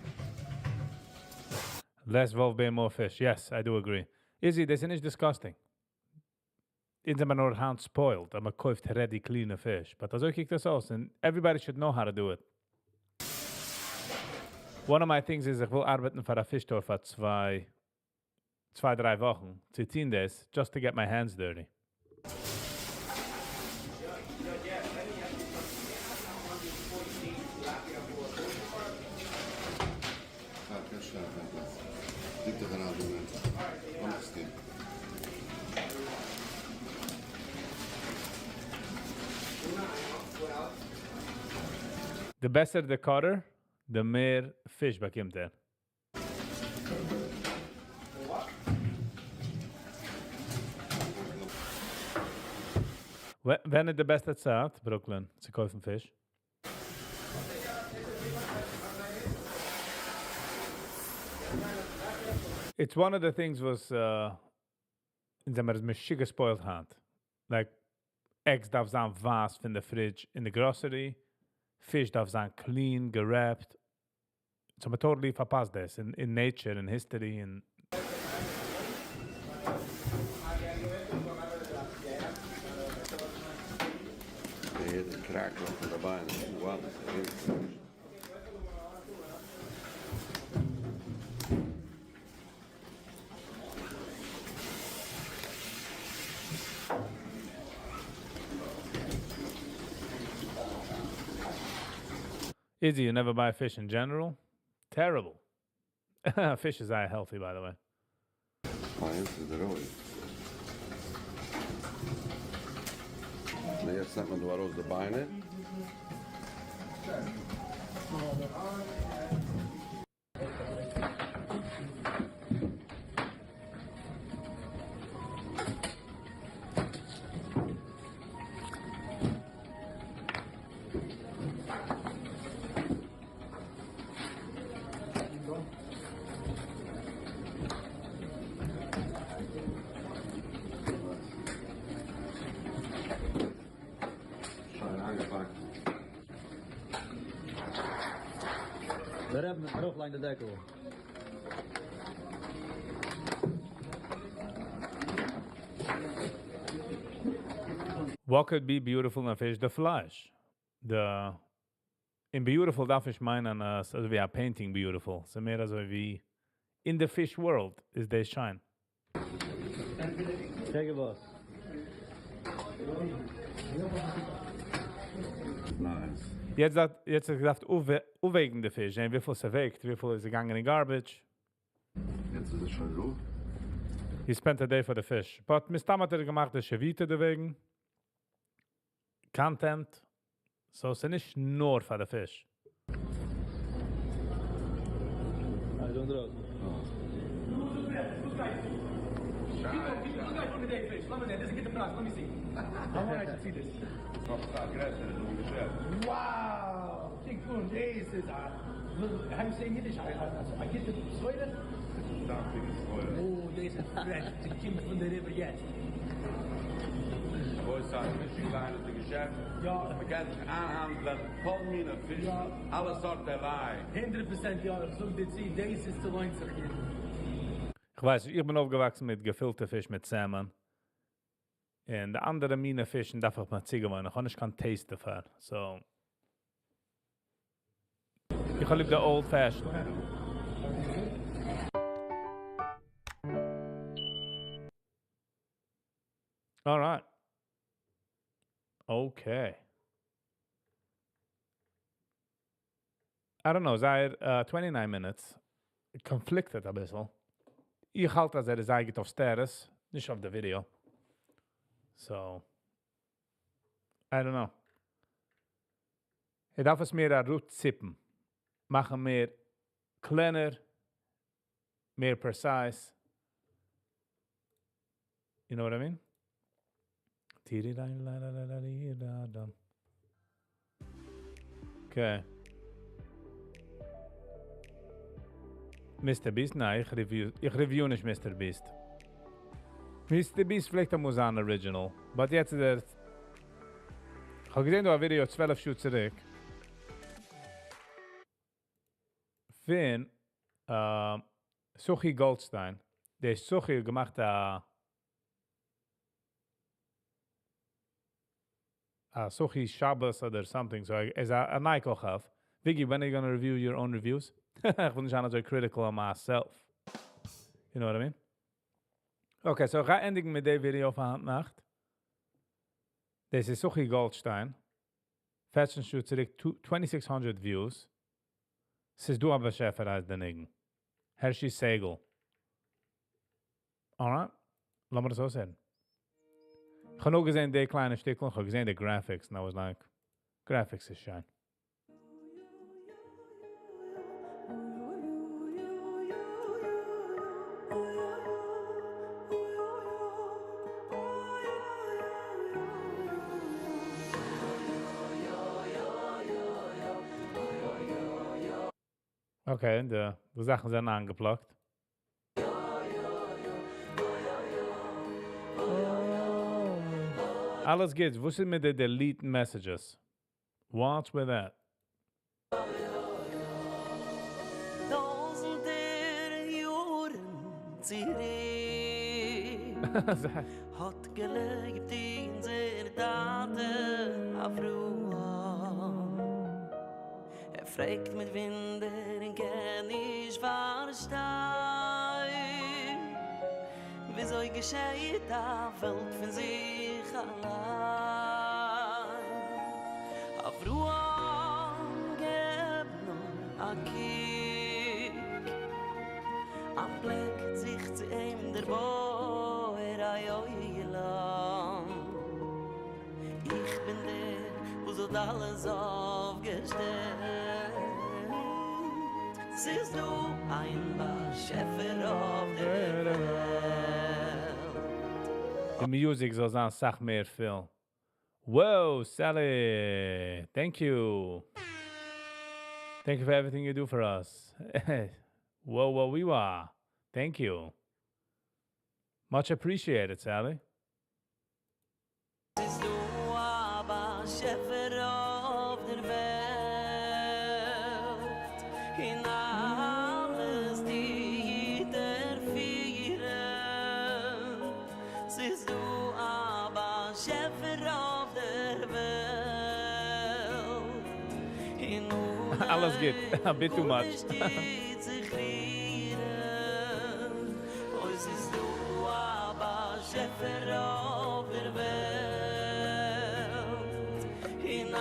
Less Wolf Bear, more fish. Yes, I do agree. Izzy, דאס איז נישט disgusting. אונז זעמיר נאר היינט spoiled, אז מ'קויפט ready clean fish. But אזוי קוקט דאס אויס, and everybody should know how to do it. One of my things is, איך וויל ארבעטן פאר א fish store פאר צוויי, דריי וואכן, צו טון דאס, just to get my hands dirty. Ah, קענסט שטיין אויף דיין פלאץ. ליגט דאך אריין דא, לאמיך עס טון. The better the cutter, the מער פיש באקומט ער. ווען איז די בעסטע צייט, Brooklyn, צו קויפן פיש? It's one of the things וואס אונז זעמיר משוגע spoiled היינט. Like, eggs דארף זיין ווייס פון די fridge in the grocery. פיש דארף זיין clean, גע wrapped. So מ'האט totally פארפאסט דאס in nature, in history, in די קראקל פון די ביינער. Wow, דאס איז. Izzy, you never buy fish in general? Terrible. Fish is זייער healthy, by the way. אה, יעצט איז ער רואיג. נו, יעצט נעמט מען דא ארויס די ביינער. שיין איינגעפאקט. דער רבי מיטן ארויפלייגן די דעקל. What could be beautiful in a fish? The פלייש. The און beautiful דארף נישט מיינען אז אזוי ווי א painting beautiful. ס'איז מער אזוי ווי in the fish world איז דאס שיין. קעגן וואס? Nice. יעצט האט יעצט האט געדארפט אויפוועגן די פיש, זען וויפיל ס'וועגט, וויפיל איז געגאנגען אין garbage. יעצט איז עס שוין דא. He spent a day for the fish. But מסתם האט ער געמאכט די שביתה דערוועגן. Content. So ס'איז נישט נאר פאר די פיש. אה, זאגן דרויסן. נאך א גרעסערע דא אין געשעפט. Wow! King Kun, this is a how you say in Yiddish? I get the סחורה? זאפטיגע סחורה. Oh, this is fresh. ס'קומט פון די river יעצט. וואו איז א fishing line איז די געשעפט? יא. מען קען זיך איינהאנדלען כל מיני פיש, אלע סארט ערליי. 100% יא, איך זאג דיר צו, דאס איז ס'לוינט זיך יעדן. איך ווייס, איך בין אויפגעוואקסן מיט געפילטע פיש מיט salmon. און די אנדערע מיני פישן דארף איך מיר צוגעוואוינען. איך האב נישט קיין taste דערפאר. So, איך האב ליב די old fashioned. Alright. Okay. I don't know, זייער 29 minutes. Conflicted א ביסל. איך האלט אז ער איז זייער גוט אויף status, נישט אויף די video. So, I don't know. ער דארף עס מער אראפציפן. מאכן מער קלענער, מער precise. You know what I mean? Tiri-da-la-la-la-la-di-da-dum. Okay. Mr. Beast? ניין, איך review, איך review נישט Mr. Beast. Mr. Beast פלעגט אמאל זיין original. But יעצט איז ער. איך האב געזען דא א video 12 שעה צוריק. פון Suchi Goldstein. דער Suchi האט געמאכט א Suchi Shabbos אדער something. So איז א א כוכב. Vicky, when are you gonna review your own reviews? איך וויל נישט זיין אזוי critical on myself. You know what I mean? Okay, so איך גיי ענדיגן מיט די video פאר היינט נאכט. דאס איז Suchi Goldstein. 14 שעה צוריק, 2600 views. ס'איז דא א באשעפער הייסט דער ניגון. Hershey Segel. Alright, לאמיר דאס אויסהערן. איך האב נאר געזען די קליינע שטיקל, איך האב געזען די graphics, and I was like, graphics איז שיין. Okay, די זאכן זענען אנגע plug ט. אלעס גוט. וואס איז מיט די delete messages? What's with that? טויזנטער יארן צוריק האט געלעבט אונזער טאטע אברהם. ער פרעגט מיט וואונדער און קען נישט פארשטיין, וויאזוי געשעט א וועלט פון זיך אליין. אברהם. דער בורא עולם. איך בין דער, וואס האט אלעס אויפגעשטעלט. ס'איז דא איין באשעפער אויף דער וועלט. די music זאל זיין א סאך מער פיל. Whoa, Sally! Thank you. Thank you for everything you do for us. Whoa, wee wah. Thank you. Much appreciated, Sally. ס'איז דא א באשעפער אויף דער וועלט, און אלעס טוט ער פירן. ס'איז דא א באשעפער אויף דער וועלט, און אלעס גוט. A bit too much. גארנישט טוט זיך רירן. אוי, ס'איז דא א באשעפער אויף דער וועלט, און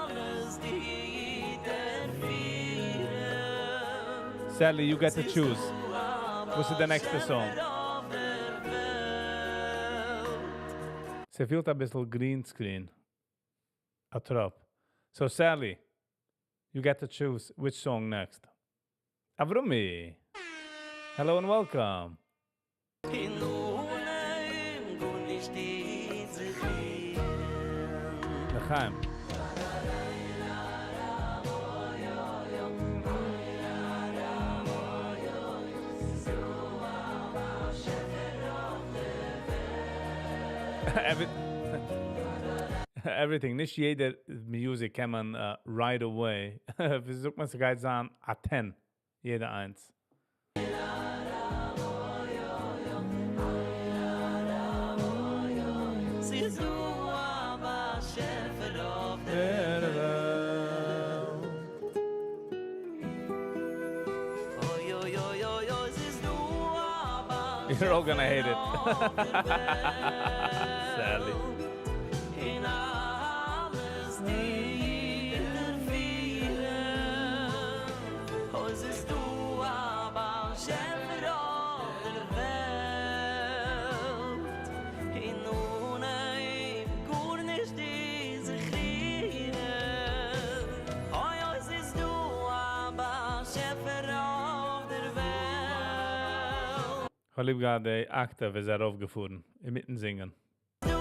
אלעס טוט ער פירן. Sally, you get to choose. What's the next song? ס'פעלט א ביסל green screen. א טראפ. So Sally, you get to choose which song next. Avrumi. Hello and welcome. און אן אים גארנישט טוט זיך רירן. לחיים. Everything. נישט יעדער music קען מען right away. ווי זאגט מען, ס'גייט זיין א 10. יעדער איינס. ס'איז דא א באשעפער אויף דער וועלט. אוי, אוי, אוי, אוי, אוי, ס'איז דא א You're all gonna hate it. Sally. און אלעס טוט ער פירן. אוי, ס'איז דא א באשעפער אויף דער וועלט. און אן אים גארנישט טוט זיך רירן. אוי, אוי, ס'איז דא א באשעפער אויף דער וועלט. כ'האב ליב געהאט די octave איז ארויפגעפארן, אינמיטן זינגען. דא א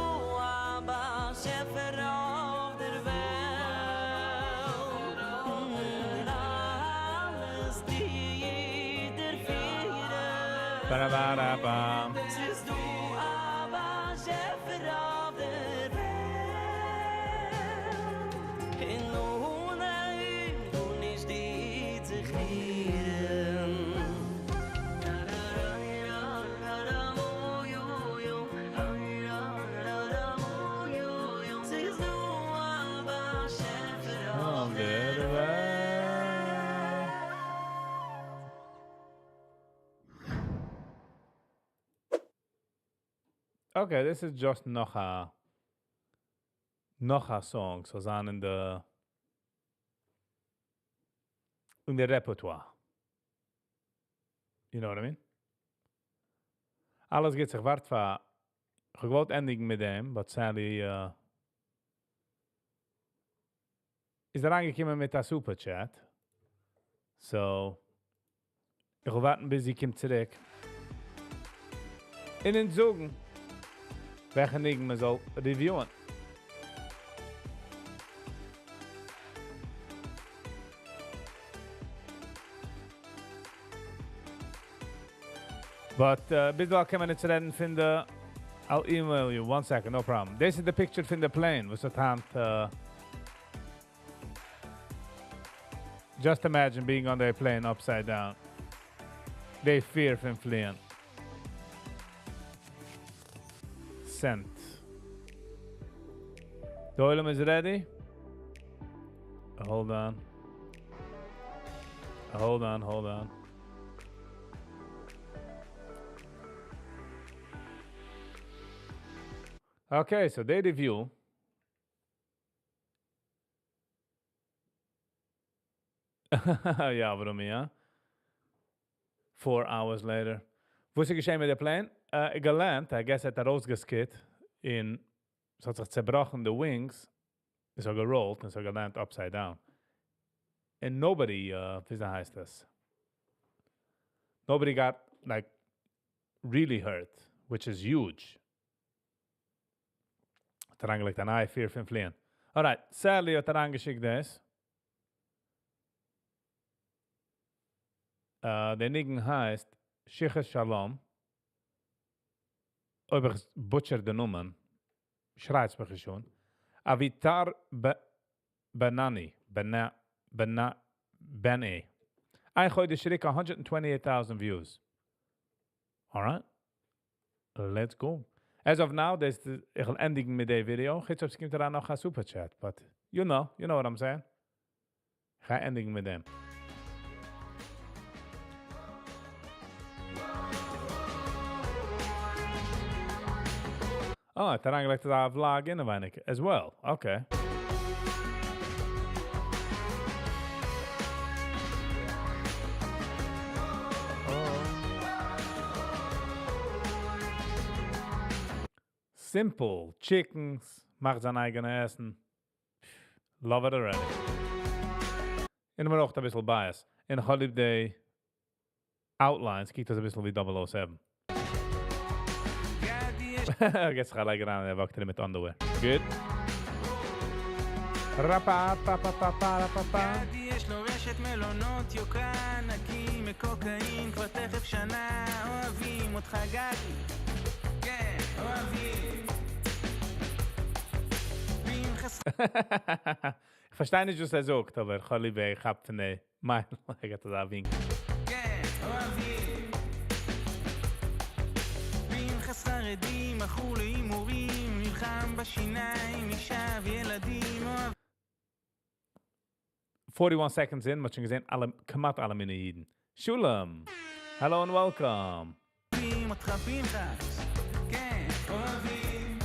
באשעפער אויף דער וועלט. און אלעס טוט ער פירן. Ba-da-ba-da-bam. ס'איז דא א באשעפער אויף דער וועלט. און אן אים גארנישט טוט זיך רירן. ס'איז דא א באשעפער אויף דער וועלט. Okay, this is just נאך א song, so זיין אין די repertoire. You know what I mean? אלעס גוט, איך ווארט פאר, איך האב געוואלט ענדיגן מיט דעם, but Sally איז אריינגעקומען מיט א super chat. So, איך וועל ווארטן ביז זי קומט צוריק. און אונז זאגן, וועלכע ניגון מען זאל reviewen. But ביז דא קען מען יעצט רעדן פון די. I'll email you. One second, no problem. This is the picture from the plane. וואס האט היינט, just imagine being on the plane upside down. They fear from fleeing. Sent. The עולם is ready. Hold on. Hold on, hold on. Okay, so they review. יא, ווארום, יא. 4 hours later. וואס איז געשען מיט די plane? גע land, I guess האט ארויסגע skid, און עס האט זיך צעבראכן די wings, עס האט גע roll ט און עס האט גע land upside down. And nobody, וויאזוי הייסט עס? Nobody got like really hurt, which is huge. האט אריינגעלייגט א נייע fear פון פליען. Alright, Sally האט אריינגעשיקט דאס. דער ניגון הייסט שכת שלום. אויב איך butcher די נאמען, שרייטס מיך שוין. Avitar Benani. Bena, Bena, Bene. איין חודש צוריק 128,000 views. Alright. Let's go. As of now, דאס, איך וויל ענדיגן מיט די ווידיאו. יעצט אויב עס קומט אריין נאך א super chat, but you know what I'm saying. איך גיי ענדיגן מיט דעם. Oh, האט אריינגעלייגט א vlog אינעווייניג as well. Okay. Oh. Simple chickens, מאכט זיין אייגענע עסן. Love it already. און מיר אויך א ביסל bias. און איך האב ליב די outlines, קוקט דאס א ביסל ווי 007. יעצט גיי איך אריין, ער walk ט מיט underwear. Good. רפה, pa, pa, pa, pa, pa, pa. יש לו רשת מלונות יוקרה נקי מקוקאין כבר תכף שנה אוהבים אותך גדי כן אוהבים פנחס איך פארשטיי נישט וואס ער זאגט, אבער איך האב ליב ווי ער כאפט פון די מייל, ער געט אזא ווינק. כן, אוהבים פנחס חרדי, מכור להימורים, נלחם בשיניים, אישה וילדים, אוהבים 41 seconds in, מ'האט שוין געזען אלע, כמעט אלע מיני אידן. Shulam, hello and welcome. אותך פנחס, כן, אוהבים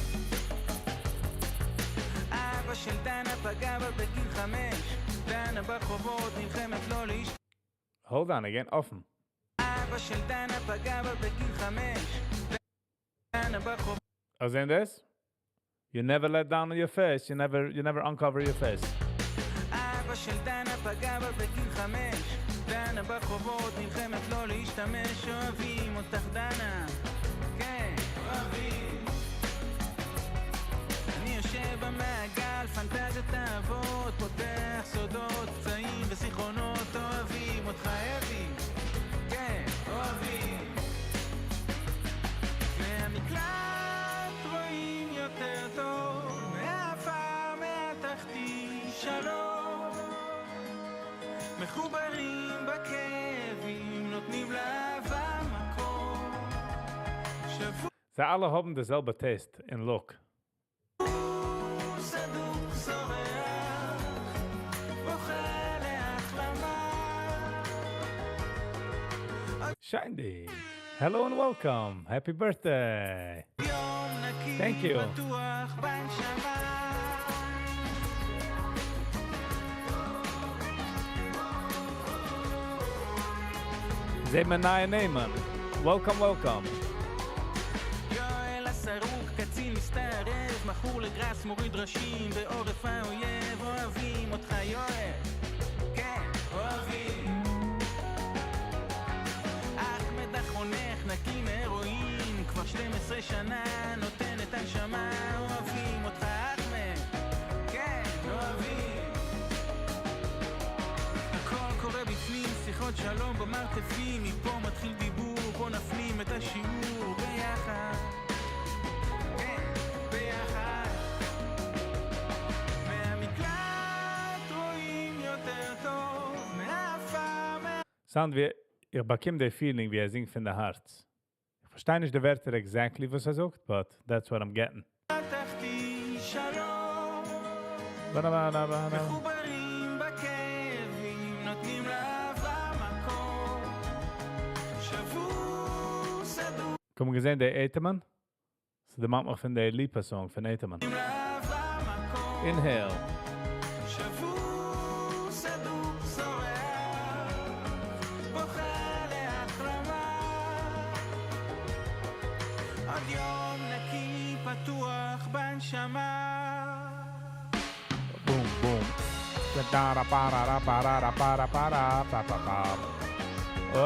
אבא של דנה פגע בה בגיל 5 דנה ברחובות נלחמת לא להש... Hold on again, offen. אבא של דנה פגע בה בגיל 5 דנה ברחובות Oh, this? You never let down on your face, you never uncover your face. אבא של דנה פגע בה בגיל 5 דנה ברחובות נלחמת לא להשתמש אוהבים אותך דנה כן, אוהבים אני יושב במעגל, פנטזיות אהבות פותח סודות, פצעים וזיכרונות אוהבים אותך אבי כן, אוהבים מהמקלט רואים יותר טוב מהעפר, מהתחתית שלום מחוברים בכאבים, נותנים לאהבה מקום שבור זיי אלע האבן די זעלבע taste in look. סדוק זורח, בוכה להחלמה Shandy, hello and welcome. Happy birthday. יום נקי Thank you. בטוח בנשמה זע מיר נייע נעמען. Welcome, welcome. יואל הסרוק, קצין מסתערב, מכור לגראס, מוריד ראשים בעורף האויב, אוהבים אותך יואל, כן, אוהבים. אחמד החונך, נקי מהרואין, כבר 12 שנה, נותן את הנשמה, אוהבים אותך אחמד, כן, אוהבים. הכל קורה בפנים, שיחות שלום במרתפים, מפה מתחיל דיבור, בוא נפנים את השיעור ביחד. כן, ביחד. מהמקלט רואים יותר טוב, מהעפר, מה... Sound ווי, איך באקום די feeling ווי ער זינגט פון די הארץ. איך פארשטיי נישט די ווערטער exactly וואס ער זאגט, but that's what I'm getting. תחתית שלום, Ba ba ba ba ba. מחוברים בכאבים, נותנים לאהבה מקום. שבור סדוק קום געזען, דער אייטעמען? ס'דערמאנט מיך פון דער Lipa song פון אייטעמען. לאהבה מקום. Inhale. שבור סדוק זורח, בוכה להחלמה. בנשמה Boom, boom. Da pa ra ra pa ra ra pa ra pa ra pa pa pa. Oh.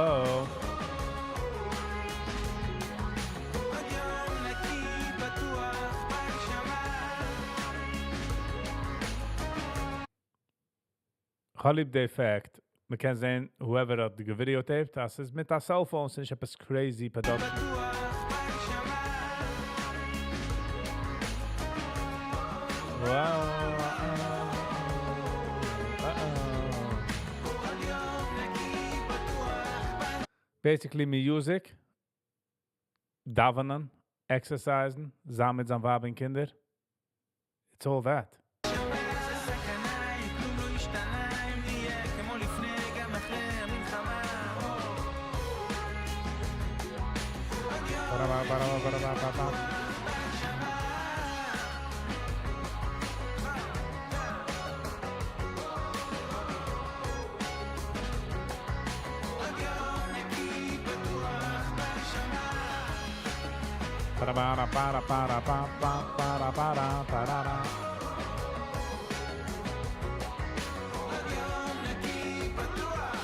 עוד יום נקי פתוח בנשמה כ'האב ליב די fact. מ'קען זען, whoever האט געווידיאוטעיפט, דאס איז מיט א cell phone, ס'איז נישט עפעס crazy production. פתוח בנשמה Wow. Uh-oh. עוד יום נקי פתוח Basically, music, דאווענען, exercise, זיין מיט זיין ווייב און קינדער. It's all that. איזה סכנה אם כלום לא השתנה אם נהיה כמו לפני גם אחרי המלחמה עוד יום Ba-da-ba-ba-da-ba-ba-ba-ba. בנשמה עוד יום נקי פתוח בנשמה Ba-da-ba-da-ba-da-ba-da-ba-ba-ba-da-ba-da-ba-da. עוד יום נקי פתוח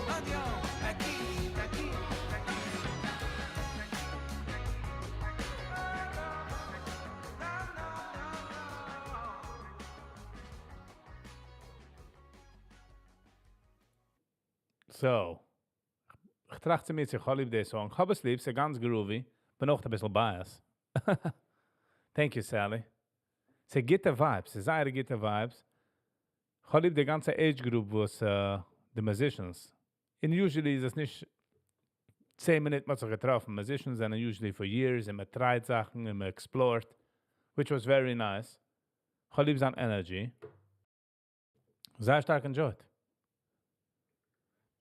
עוד יום נקי, נקי, נקי. So, איך טראכט צו מיר, איך האב ליב די song. איך האב עס ליב, ס'איז גאנץ groovy. בין אויך א ביסל biased. Thank you, Sally. ס'גוטע vibes, ס'איז זייער גוטע vibes. איך האב ליב די גאנצע age group, וואס די musicians. און usually איז עס נישט 10 מינוט מ'האט זיך געטראפן. Musicians זענען usually for years און מ'טרייט זאכן און מ'explored, which was very nice. איך האב ליב זיין energy. זייער שטארק enjoyed.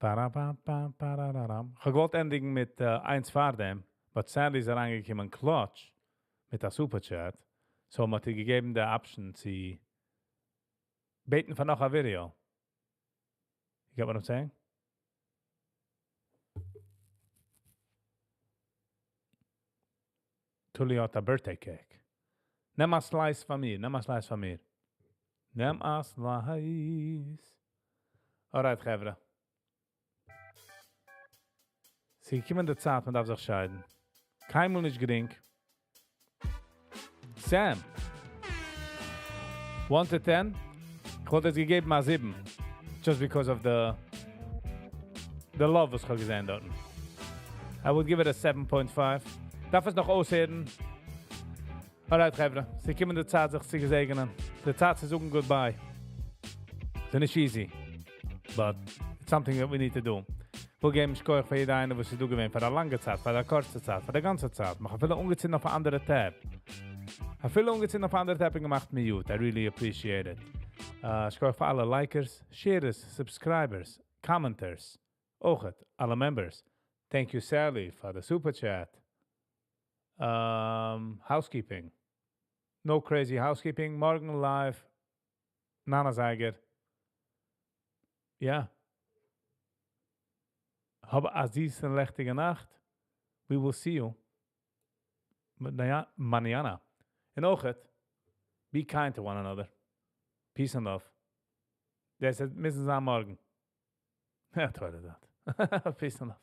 Ba-ra-ba-ba-ba-ra-ra-ram. איך האב געוואלט ענדיגן מיט איינס פאר דעם, but Sally איז אריינגעקומען clutch מיט א super chat. So מ'האט איר געגעבן די option צו בעטן פאר נאך א video. You get what I'm saying? Tully האט א birthday cake. נעם א slice פון מיר, נעם א slice פון מיר. נעם א slice. Alright, חברה. ס'איז געקומען די צייט, מען דארף זיך שיידן. קיינמאל נישט גרינג. Sam. 1 to 10. איך וואלט עס געגעבן א 7. Just because of the love וואס איך האב געזען דארט. I would give it a 7.5. דארף עס נאך אויסהערן. Alright, חברה. ס'איז געקומען די צייט, זיך צו געזעגענען. די צייט צו זאגן goodbye. ס'איז נישט easy. But it's something that we need to do. וויל געבן שכוח פאר יעדער איינער, וואס איז דא געווען, פאר א לאנגע צייט, פאר א קורצע צייט, פאר די גאנצע צייט. מ'האט אפילו אנגעצינדן אויף אן אנדערע tab. אפילו אנגעצינדן אויף אן אנדערע tab און געמאכט mute. I really appreciate it. שכוח פאר אלע likers, sharers, subscribers, commenters. אויכעט, אלע members. Thank you, Sally, for the super chat. Housekeeping. No crazy housekeeping. מארגן live. ניין אזייגער. Yeah. האב א זיסע לעכטיגע נאכט. We will see you. Mañana. און אויכעט, be kind to one another. Peace and love. דאס מוז זיין מארגן. יא, טויט דאס. Peace and love.